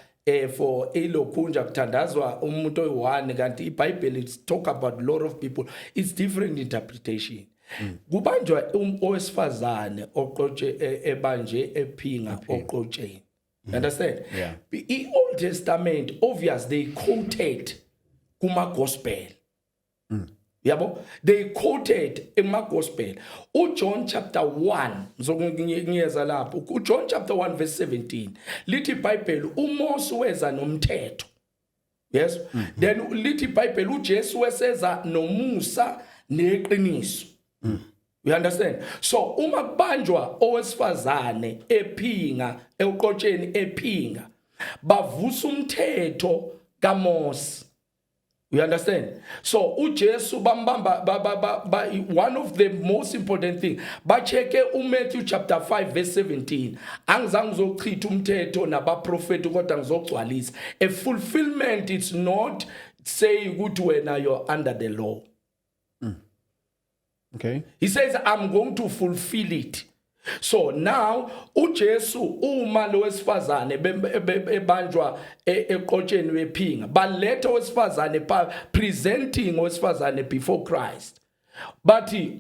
for ilokhunja, kuthandazwa umuntu oyi-one, kanti iBhayibheli it's talk about lot of people. It's different interpretation. Kubanjwa owesifazane oqotshe ebanje ephinga oqotsheni, understand? Yeah. I-Old Testament, obvious, they quoted kuma gospel, yabo, they quoted ema gospel. uJohn chapter 1, ngiyeza lapho, uJohn chapter 1 verse 17 lithi iBhayibheli uMose weza nomthetho, yes, then lithi iBhayibheli uJesu weseza nomusa neqiniso. You understand? So uma kubanjwa owesifazane ephinga eqotsheni ephinga, bavusa umthetho kaMose. You understand? So uJesu bambamba ba, one of the most important thing, bacheke uMatthew chapter 5 verse 17, "Angizange ngizochitha umthetho nabaprofeti, kodwa ngizogcwalisa." A fulfillment, it's not say ukuthi wena you're under the law. He says, "I'm going to fulfill it." So now uJesu, uma lo wesifazane ebanjwa eqotsheni wephinga, baletha owesifazane, presenting owesifazane before Christ. Bathi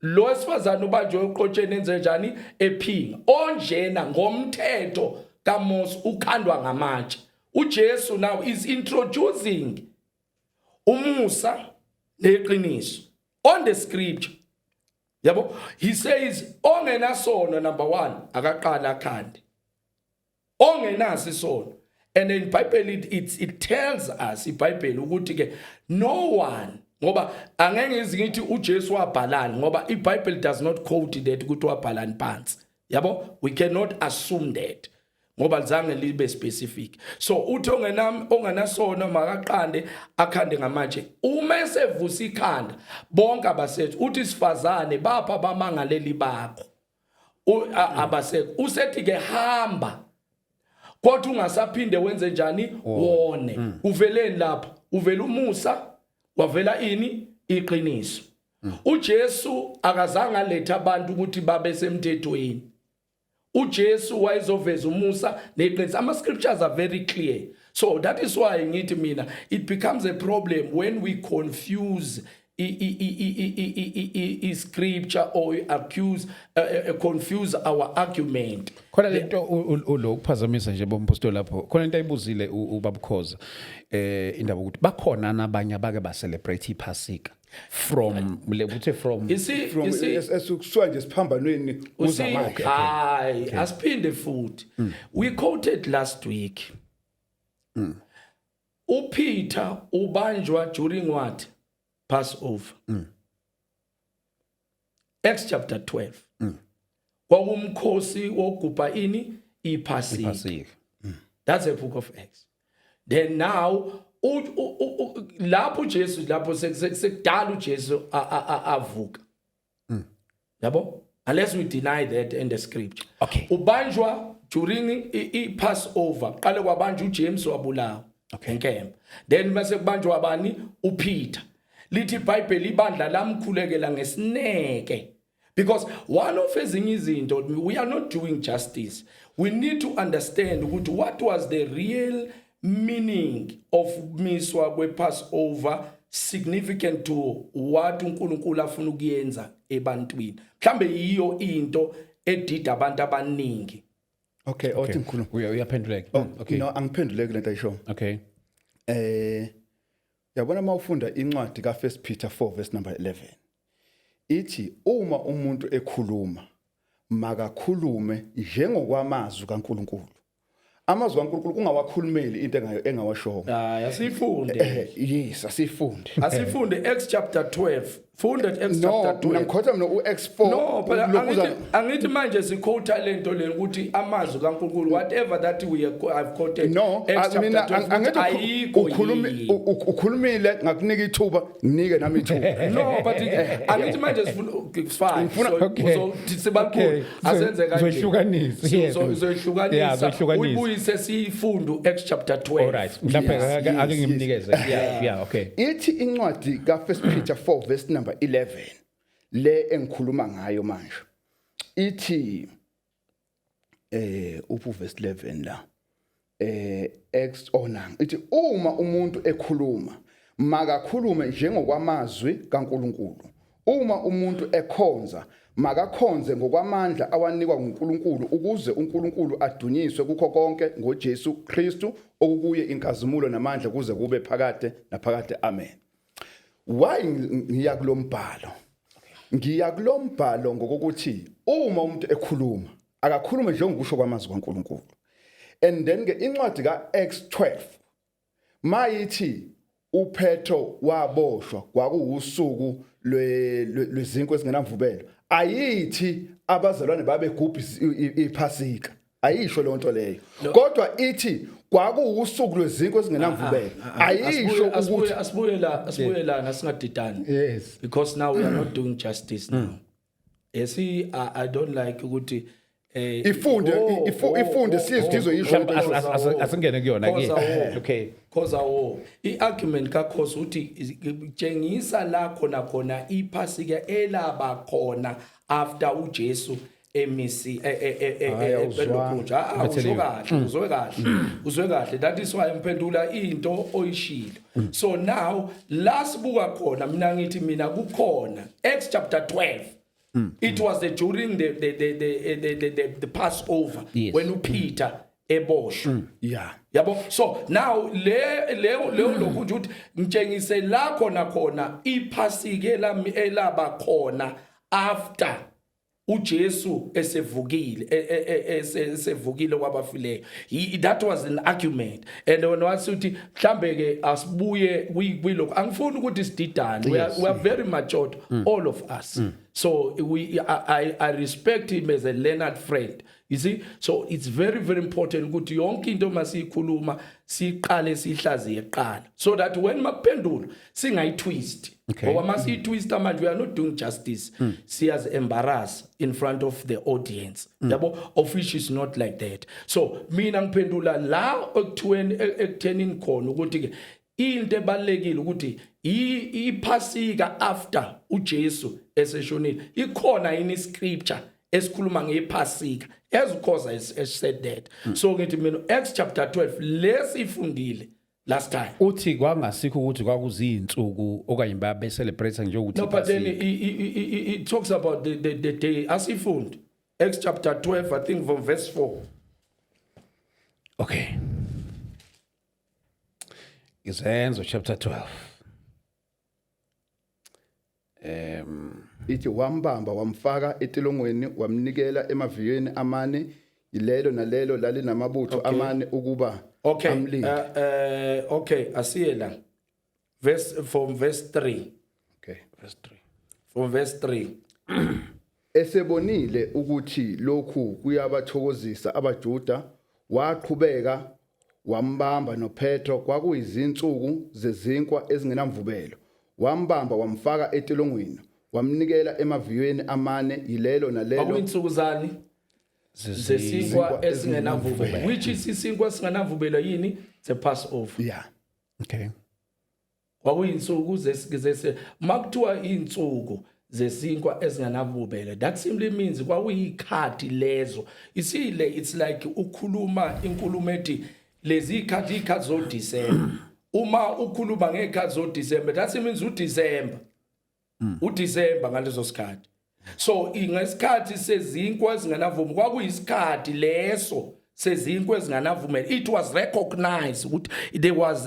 lo wesifazane ubanjwe eqotsheni enze njani? Ephinga. Onjena ngomthetho kaMose ukhandwa ngamatshe. uJesu now is introducing umusa neqiniso on the scripture, yabo. He says ongenasono, number 1, akaqala akhande ongenaso isono. And in Bible it tells us iBhayibheli ukuthi ke no one, ngoba angeke ngize ngithi uJesu wabhalani, ngoba iBhayibheli does not quote that ukuthi wabhalani phansi, yabo. We cannot assume that ngoba lizange libe specific. So uthi ongenami ongenasono makaqande akhande ngamatshe. Uma esevusa ikhanda, bonke abasethu, uthi, "Sifazane, bapha abamangaleli bakho?" Abasekho. Usethi ke, "Hamba, kodwa ungasaphinde wenze njani? Wone." Uveleni lapho? Uvela umusa, wavela ini? Iqiniso. uJesu akazange alethe abantu ukuthi babe semthethweni. uJesu wayezoveza umusa neqiniso. Ama scriptures are very clear, so that is why ngithi mina it becomes a problem when we confuse i scripture or accuse confuse our argument. Khona lento lo ukuphazamisa nje, bompostoli, lapho khona into ayibuzile ubabukhoza, indaba ukuthi bakhona nabanye abake ba celebrate iPhasika from le kuthe from You see, from you see, esikusuka nje siphambanweni. You see, Uzamakhe. Hayi, asiphinde futhi. We quoted last week. uPeter ubanjwa during what? Passover. Acts chapter 12. Kwakumkhosi wokugubha ini? IPhasika. Iphasika. That's a book of Acts. Then now lapho uJesu, lapho sekudala uJesu avuka. Yabo? Unless we deny that in the scripture. Ubanjwa during i Passover. Qale kwabanjwa uJames, wabulawa. Ngenkemba. Then mase kubanjwa abani? uPeter. Lithi iBhayibheli ibandla lamkhulekela ngesineke. Because one of ezinye izinto, we are not doing justice. We need to understand ukuthi what was the real meaning of miswa kwePassover, significant to what uNkulunkulu afuna ukuyenza ebantwini. Mhlambe yiyo into edida abantu abaningi. Okay, othi ngikhuluma. Uyaphenduleka. Oh, no, angiphenduleki lento ayisho. Yabona, mawufunda incwadi ka1 Peter 4 verse number 11, ithi uma umuntu ekhuluma, makakhulume njengokwamazwi kaNkuluNkulu. Amazwi kaNkuluNkulu ungawakhulumeli into engawashongo. Hayi, asifunde. Yes, asifunde. Asifunde Acts chapter 12. Funda Acts No, chapter mina 12. ngikhotha mina uActs 4. No, phela angithi manje siquote lento le ukuthi amazwi kaNkulunkulu, whatever that we have quoted. No, Acts chapter mina 12 angithi ayikho yini. ukhulumile, ngakunika ithuba, nginike nami ithuba. No, but angithi manje sifuna, fine. So so sibakhulu, asenze kanje. Zohlukanisa, yes. Zohlukanisa. Yeah, zohlukanisa. Uyibuyise siyifundu Acts chapter 12. All right, mhlawumbe ake ngimnikeze. Yeah, okay. Ithi incwadi ka1 Peter 4 verse number 11 le engikhuluma ngayo manje, ithi uphu verse 11 la, Acts onang, ithi uma umuntu ekhuluma, makakhulume njengokwamazwi kaNkuluNkulu. Uma umuntu ekhonza, makakhonze ngokwamandla awanikwa nguNkulunkulu, ukuze uNkulunkulu adunyiswe kukho konke ngoJesu Kristu, okukuye inkazimulo namandla kuze kube phakade naphakade, amen. Why ngiya kulombhalo? Ngiya kulombhalo ngokuthi uma umuntu ekhuluma, akakhulume njengokusho kwamazwi kaNkuluNkulu. And then ke incwadi kaActs 12 mayithi uPetro waboshwa kwakuwusuku lwezinkwa ezingenamvubelo, ayithi abazalwane babegubha iphasika, ayisho leyo nto leyo, kodwa ithi kwakuwusuku lwezinkwa ezingenamvubelo, ayisho ukuthi Asibuye la, asibuye la, nasingadidani. Because now we are not doing justice now. You see, I don't like ukuthi Ifunde, oh, ifunde oh, sizwe oh, izoyisho lento. Asingene kuyona Khoza ke. wo. Okay. Khoza wo. I-argument kaKhoza uthi tshengisa la khona khona iphasika elaba khona after uJesu emisi Hhayi, awuzwanga. elokhu. Ah, uzwe kahle, uzwe kahle, uzwe kahle. That is why ngiphendula into oyishilo. So now la sibuka khona, mina ngithi mina kukhona Acts chapter 12. It was during the Passover when uPeter eboshwa. Yabo, so now le leyo leyo lokhu nje ukuthi ngitshengise la khona khona iphasike lami elaba khona after uJesu esevukile, esevukile kwabafileyo. That was an argument, and when wathi uthi mhlambe ke asibuye kwilokho, angifuni ukuthi sididane. We are very matured, all of us, so we I respect him as a learned friend, you see. So it's very, very important ukuthi yonke into masiyikhuluma siqale sihlaziye kuqala, so that when makuphendula singayitwist, ngoba masiyitwista manje we are not doing justice, siyazi embarrass in front of the audience, yabo, of which is not like that. So mina ngiphendula la ekuthiweni, ekuthenini khona ukuthi ke into ebalekile ukuthi iphasika after uJesu eseshonile ikhona yini scripture. Esikhuluma ngePhasika, as Khoza has said that. So ngithi mina Acts chapter 12 lesifundile last time. Uthi kwangasikho ukuthi kwakuzinsuku okanye babe celebrate nje ukuthi No, but then iPhasika. it talks about the day asifundi. Acts chapter 12, I think from verse 4. Okay, Izenzo chapter 12. Ithi wambamba, wamfaka etilongweni, wamnikela emaviyweni amane, yilelo nalelo lalinamabutho amane ukuba amlinde. Okay, asiye la. Verse from verse 3. Okay. Verse 3. From verse 3. Esebonile ukuthi lokhu kuyabathokozisa abaJuda, waqhubeka wambamba noPetro. Kwakuyizinsuku zezinkwa ezingenamvubelo. Wambamba, wamfaka etilongweni, wamnikela emaviyweni amane, yilelo nalelo Kwakuyinsuku zani? Zesinkwa esingenavubelo. Which is isinkwa esingenavubelo yini? The Passover. Kwakuyinsuku zese makuthiwa insuku zesinkwa ezingenavubelo, that simply means kwakuyikhathi lezo. Isile, it's like ukhuluma inkulumo ethi lezi ikhathi, ikhathi zo December. Uma ukhuluma ngekhathi zo December, that means uDecember, uDecember ngaleso sikhathi. So ngesikhathi sezinkwa ezingenavumi, kwakuyisikhathi leso sezinkwa ezinganavumelo. It was recognized ukuthi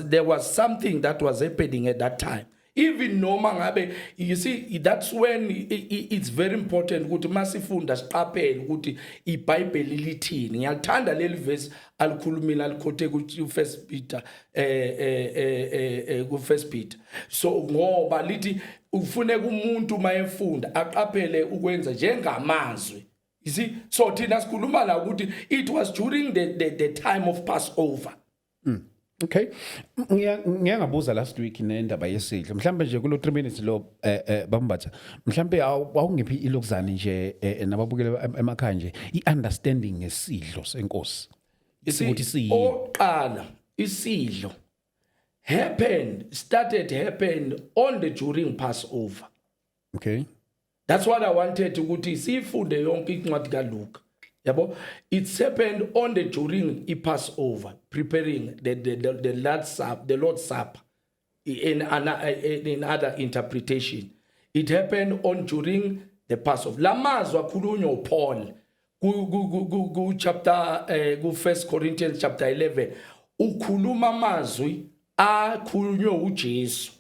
there was something that was happening at that time. Even noma ngabe, you see, that's when it's very important ukuthi masifunda siqaphele ukuthi iBhayibheli lithini. Ngiyalithanda leli verse alikhulumile, alikhothe ku First Peter, ku First Peter. So ngoba lithi ufuneka umuntu mayefunda aqaphele ukwenza njengamazwi. You see, so thina sikhuluma la ukuthi it was during the time of Passover. Okay. Ngiyangabuza last week nendaba yesidlo. Mhlambe nje kulo 3 minutes lo, bambatha. Mhlambe awungiphi ilokuzani nje, nababukele emakhaya nje, i-understanding ngesidlo senkosi. You see, Ukuthi siyini? Oqala isidlo happened started happened on the during Passover. That's what I wanted ukuthi sifunde yonke incwadi kaLuka. Yabo, it's happened on the during iPassover, preparing the Lord's Supper, the Lord's Supper. In other interpretation, it happened on during the Passover. Lamazwi akhulunywa uPaul ku chapter ku 1 Corinthians chapter 11, ukhuluma amazwi akhulunywe uJesu.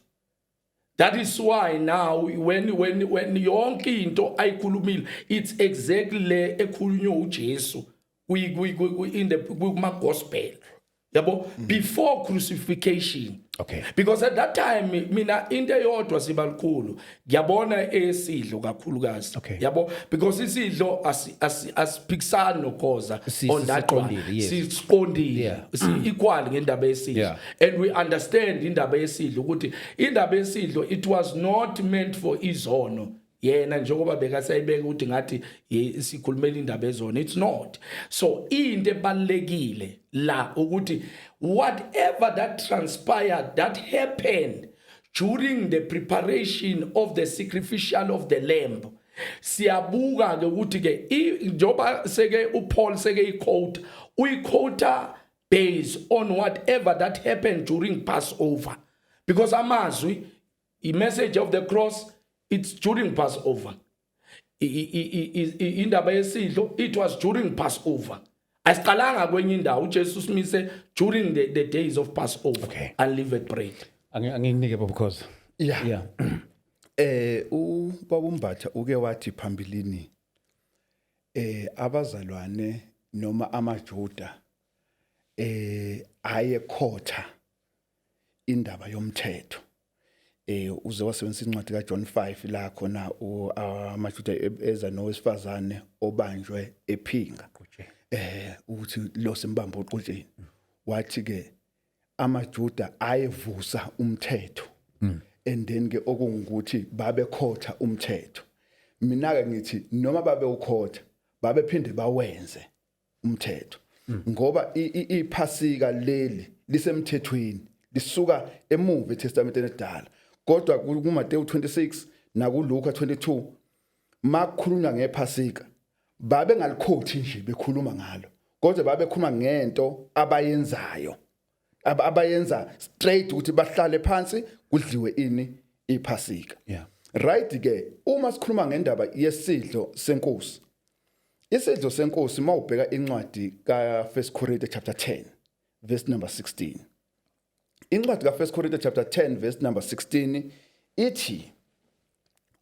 That is why now when yonke into ayikhulumile, it's exactly le ekhulunywe uJesu kwi in the kuma gospel. Yabo, before crucifixion. Because at that time, mina into eyodwa sibalikhulu ngiyabona esidlo kakhulukazi. Yabo, because isidlo asiphikisani nokhoza on that one. Siqondile, yes. Siqondile. Si equal ngendaba yesidlo. And we understand indaba yesidlo, ukuthi indaba yesidlo, it was not meant for izono. Yena njengoba bekasayibeka ukuthi ngathi sikhulumela indaba ezono, it's not so. Into ebalekile la ukuthi whatever that transpired, that happened during the preparation of the sacrificial of the lamb, siyabuka ke ukuthi ke njoba seke uPaul seke iquote, uyiquota based on whatever that happened during Passover, because amazwi, i message of the cross, it's during Passover. Indaba yesidlo, it was during Passover. Asiqalanga kwenye indawo. uJesu simise during the days of Passover, unleavened bread. Anginike baba because Ubaba uMbatha uke wathi phambilini abazalwane noma amaJuda ayekhotha indaba yomthetho. Uze wasebenzisa incwadi kaJohn 5 la khona amaJuda eza nowesifazane obanjwe ephinga, ukuthi lo simbamba oqotsheni. Wathi ke amaJuda ayevusa umthetho, and then ke okungukuthi babekhotha umthetho. Mina ke ngithi noma babe ukhotha, babephinde bawenze umthetho, ngoba iphasika leli lisemthethweni, lisuka emuva eTestamenteni edala. Kodwa kuMateyu 26 nakuLuka 22, makukhulunywa ngephasika. Babe ngalikhothi nje bekhuluma ngalo, kodwa babekhuluma ngento abayenzayo, abayenza straight ukuthi bahlale phansi kudliwe ini, iphasika. Right ke, uma sikhuluma ngendaba yesidlo senkosi, isidlo senkosi, mawubheka incwadi ka 1 Corinthians chapter 10 verse number 16, incwadi ka 1 Corinthians chapter 10 verse number 16 ithi,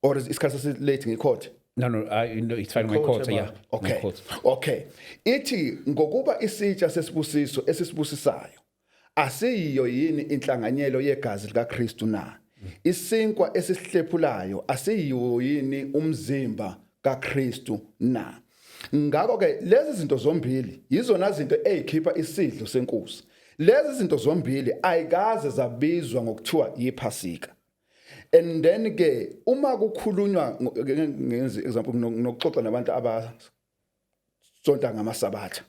or isikhathi sesilate ngikhothe? No, no, it's fine. My Quote quote, yeah. about- My Okay. quote. Okay. Ithi, "Ngokuba isitsha sesibusiso esisibusisayo asiyiyo yini inhlanganyelo yegazi likaKristu na? Isinkwa esisihlephulayo asiyiwo yini umzimba kaKristu na?" Ngakho ke lezi zinto zombili yizona zinto ezikhipha isidlo senkosi. Lezi zinto zombili ayikaze zabizwa ngokuthiwa yiphasika. And then ke uma kukhulunywa, ngenze example, nokuxoxa nabantu abasonta ngamasabatha,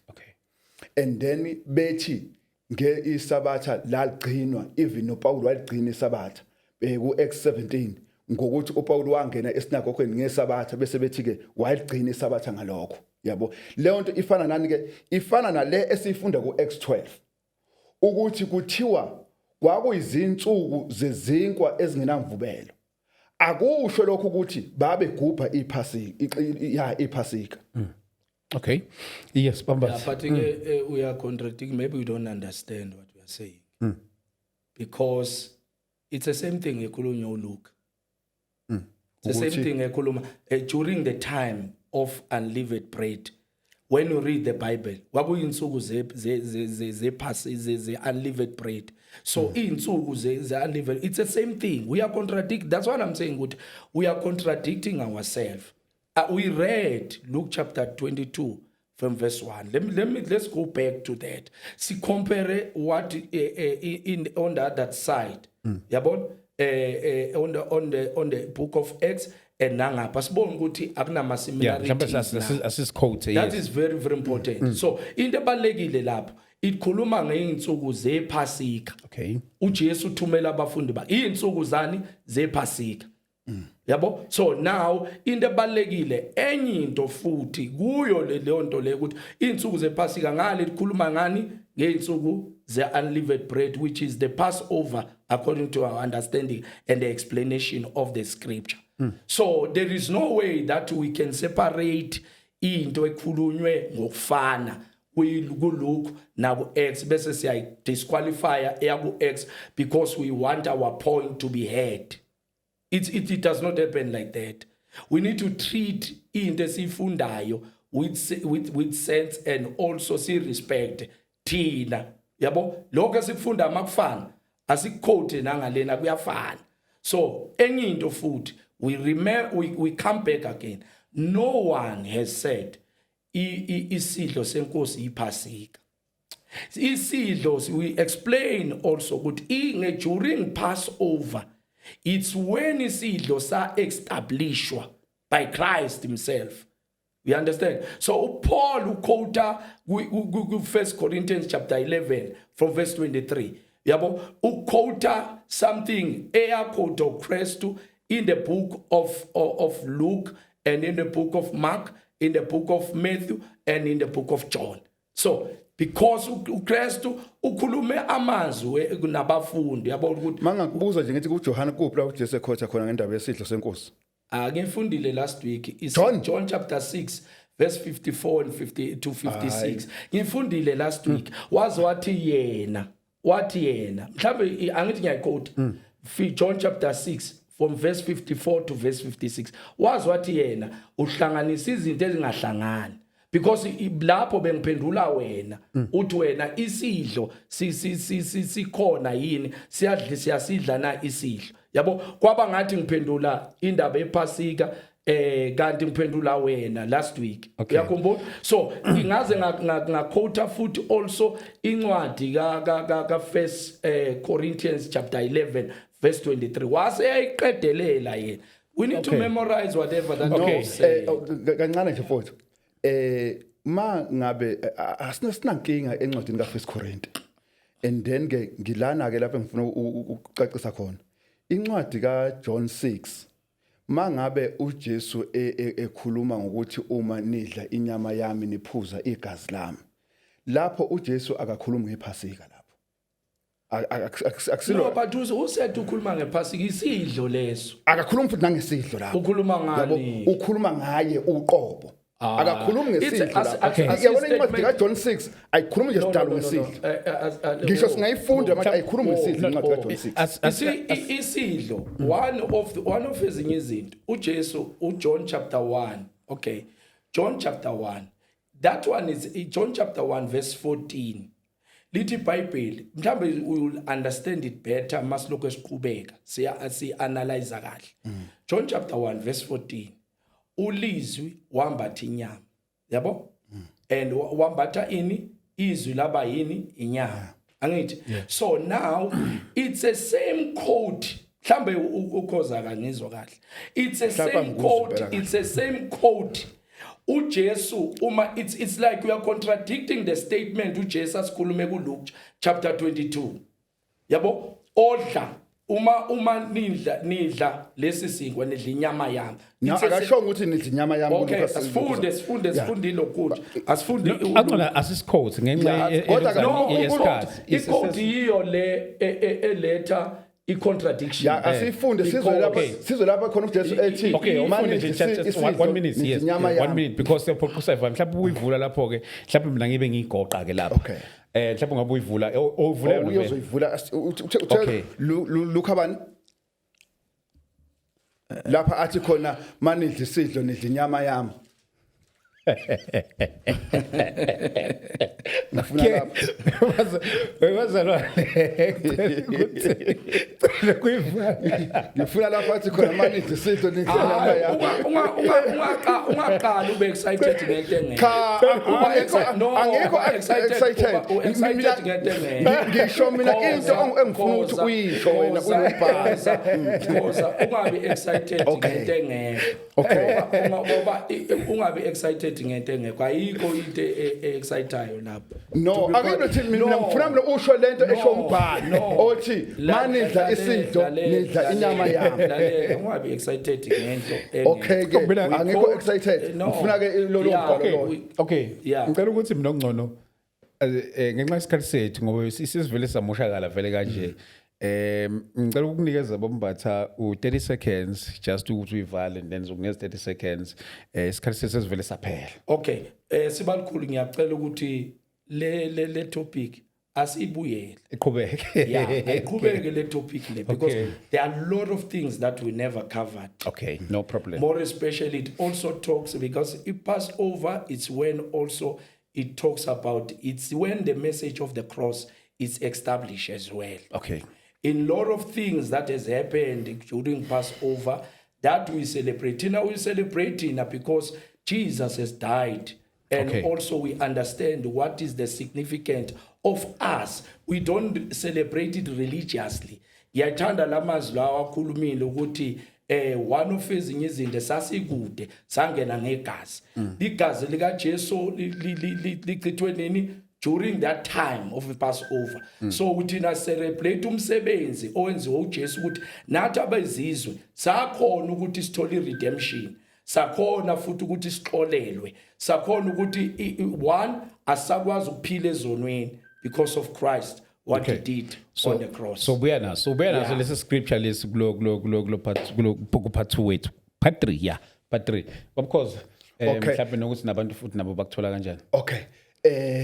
and then bethi nge isabatha laligcinwa, even noPaul waligcina isabatha ku Acts 17, ngokuthi uPaul wangena esinagogweni ngesabatha, bese bethi ke waligcina isabatha ngalokho, yabo. Leyo nto ifana nani ke? Ifana nale esifunda ku Acts 12, ukuthi kuthiwa kwakuyizinsuku zezinkwa ezingenamvubelo. Akusho lokho ukuthi babegubha iphasika, ya, iphasika. Okay. Yes, Bambas. Yeah, but we are contradicting. Maybe we don't understand what we are saying. Because it's the same thing ekhulunywa uLuke. It's the same thing ekhuluma during the time of unleavened bread. When you read the Bible, kwakuyinsuku ze unleavened bread. So insuku ze unleavened, it's the same thing. We are contradict. That's what I'm saying. Ukuthi we are contradicting ourselves. We read Luke chapter 22 from verse 1. Let's go back to that. See, compare what in on the other side. Yabona? On the book of Acts and nangapha sibone ukuthi akunama Yeah, mhlawumbe similarities na. Asisiquote. That Yes. is very, very important. So into ebalekile lapho, ikhuluma ngeinsuku zephasika. uJesu uthumela abafundi bakhe izinsuku zani? Zephasika. Yabo? So now into ebalekile, enye into futhi kuyo leyo nto le, ukuthi izinsuku zephasika ngale likhuluma ngani? Ngeinsuku ze unleavened bread, which is the Passover according to our understanding and the explanation of the scripture. So there is no way that we can separate into ekhulunywe ngokufana kuLuke naku-Acts, bese siyayidisqualifya eyaku-Acts because we want our point to be heard. It does not happen like that. We need to treat into esiyifundayo with sense and also si respect thina, yabo. Lokho esikufunda makufana, asikuquote nangalena kuyafana. So enye into futhi, we remember, we come back again, no one has said isidlo senkosi iphasika. Isidlo, we explain also ukuthi inge during Passover, it's when isidlo sa establishwa by Christ himself. You understand? So uPaul uquota ku 1 Corinthians chapter 11 from verse 23, yabo. Uquota something eyaquota uKristu in the book of Luke and in the book of Mark, in the book of Matthew and in the book of John. So because uKristu ukhulume amazwi nabafundi, yabo, ukuthi Mangakubuza nje ngithi kuJohn, kuphi la uJesu ekhotha khona ngendaba yesidlo senkosi? Ngifundile last week is John. John chapter 6 verse 54 and 50 to 56. Ngifundile last week. Waze wathi yena, wathi yena, mhlambe angithi ngiyayiquote. John chapter 6 from verse 54 to verse 56. Waze wathi yena uhlanganisa izinto ezingahlangani, because lapho bengiphendula wena, uthi wena isidlo sikhona yini, siyadla, siyasidla na isidlo, yabo. Kwaba ngathi ngiphendula indaba ephasika, kanti ngiphendula wena last week. Uyakhumbula? So ingaze ngaquota futhi also incwadi ka First Corinthians chapter 11 verse 23, wase yayiqedelela yena. We need to memorize whatever that we say. Oh, kancane nje mfowethu, ma ngabe asinankinga encwadini ka 1 Corinthians, and then ke ngilana ke lapho ngifuna ukucacisa khona incwadi ka John 6. Mangabe uJesu ekhuluma ngokuthi uma nidla inyama yami niphuza igazi lami, lapho uJesu akakhulumi ngephasika lapho. Akusilo. No, but usethu ukhuluma ngephasika, isidlo leso. Akakhulumi futhi nangesidlo lapho. Ukhuluma ngani? Ukhuluma ngaye uqobo. Akakhulumi ngesidlo lapho. Yabona, incwadi kaJohn 6 ayikhulumi nje sidalo ngesidlo. Ngisho singayifunda manje, ayikhulumi ngesidlo incwadi kaJohn 6. Isidlo, one of ezinye izinto uJesu, uJohn chapter 1, okay, John chapter 1, that one is John chapter 1 verse 14. Lithi iBhayibheli, mhlambe we will understand it better masilokho esiqhubeka siya si analyze kahle. John chapter 1 verse 14, ulizwi wambatha inyama, yabo, and wambatha ini? Izwi laba yini? Inyama, angithi? So now it's a same quote. Mhlambe ukhoza kangizwa kahle. It's a same quote, it's a same quote. uJesu uma it's like we are contradicting the statement uJesu asikhulume kuLuke chapter 22, yabo, odla uma nidla lesi sinkwa, nidla inyama yami. No, akasho ukuthi nidla inyama yami. Okay, asifunde lokhu, asifunde. Akona asisiquote ngenxa yesikhathi. Iquote yiyo le eletha i-contradiction. Ya, asifunde sizwe lapha khona uJesu ethi Okay, ufunde nje, just one minute, yes, one minute, because siyaphoqa. Mhlawumbe uyivula lapho ke, mhlawumbe mina ngibe ngiyigoqa ke lapha. Okay. Mhlawumbe ngabe uyivula, oyivula yona. Uyozoyivula uthe Luka bani lapha athi khona manidla isidlo nidla inyama yami? Ngifuna lapha. Webazalwane, cela kuyivala. Ngifuna lapha athi khona manidla isidlo nidla inyama yami. Ungaqali ube excited ngento engekho. Cha, angikho excited. Excited ngento engekho. Ngisho mina into engifuna ukuthi uyisho wena kulobhala. Khoza, ungabi excited ngento engekho. Ngoba ungabi excited ngento engekho, ayikho into e-excitayo lapho. No, akuyinothi mina ngifuna mina usho lento esho umbhalo othi manidla isidlo nidla inyama yami. Lalela, ungabi excited ngento. Okay ke, angikho excited, ngifuna ke lolo mbhalo lo. Okay, ngicela ukuthi mina okungcono ngenxa yesikhathi sethu, ngoba sisivele samoshakala vele kanje, ngicela ukukunikeza bombatha u30 seconds just ukuthi uyivale and then zokunikeza 30 seconds. Isikhathi sesivele saphela. Okay, sibalikhulu, ngiyacela ukuthi le topic asibuyele. Iqhubeke. Yeah, ayiqhubeke le topic le, because there are a lot of things that we never covered. Okay, no problem. More especially, it also talks, because it Passover, it's when also it talks about, it's when the message of the cross is established as well. In lot of things that has happened during Passover that we celebrate now, we celebrate now because Jesus has died and also we understand what is the significance of us. We don't celebrate it religiously. Ngiyathanda lamazwi lawa akhulumile ukuthi one of ezinye izinto, sasikude, sangena ngegazi, igazi lika Jesu lichithwe nini? During that time of the Passover. So thina celebrate umsebenzi owenziwa uJesu ukuthi nathi abezizwe sakhona ukuthi sithole redemption, sakhona futhi ukuthi sixolelwe, sakhona ukuthi one, asakwazi ukuphila ezonweni because of Christ, what he did on the cross. So buya naso lesi scripture lesi kulo part, kulo ku part 2 wethu, part 3, yeah, part 3, because mhlawumbe nokuthi nabantu futhi nabo bakuthola kanjani. Okay.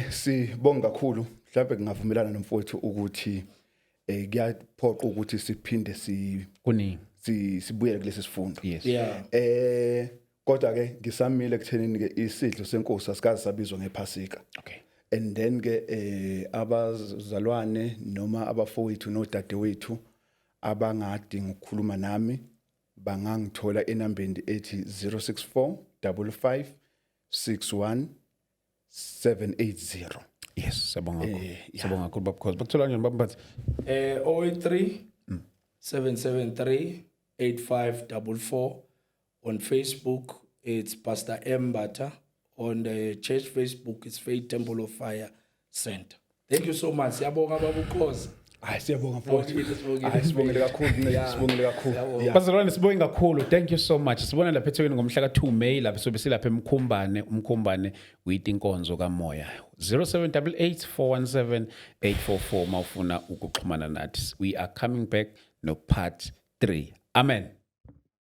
Sibonga kakhulu. Mhlawumbe ngingavumelana nomfowethu ukuthi kuyaphoqa ukuthi siphinde si Kuningi. sibuyele kulesi sifundo. Kodwa ke ngisamile ekuthenini ke isidlo senkosi asikaze sabizwa ngephasika. And then ke abazalwane noma abafowethu nodadewethu abangadinga ukukhuluma nami bangangithola enambeni ethi 064 55 61 780. Yes, siyabonga kakhulu. Siyabonga kakhulu, baba, because bakuthola kanjani, baba Mbatha? 083 773 8544. On Facebook it's Pastor M Mbatha. On the church Facebook it's Faith Temple of Fire Center. Thank you so much. Siyabonga, baba Ukhoza. Hayi, siyabonga mfowethu. Sibongile, sibongile. Hayi, sibongile kakhulu, sibongile kakhulu. Yeah. Bazalwane, sibonge kakhulu. Thank you so much. Sibona lapha eThekwini ngomhla ka2 May, lapha sobe silapha eMkhumbane, uMkhumbane with inkonzo kamoya. 0788 417 844 mawufuna ukuxhumana nathi. We are coming back no part 3. Amen.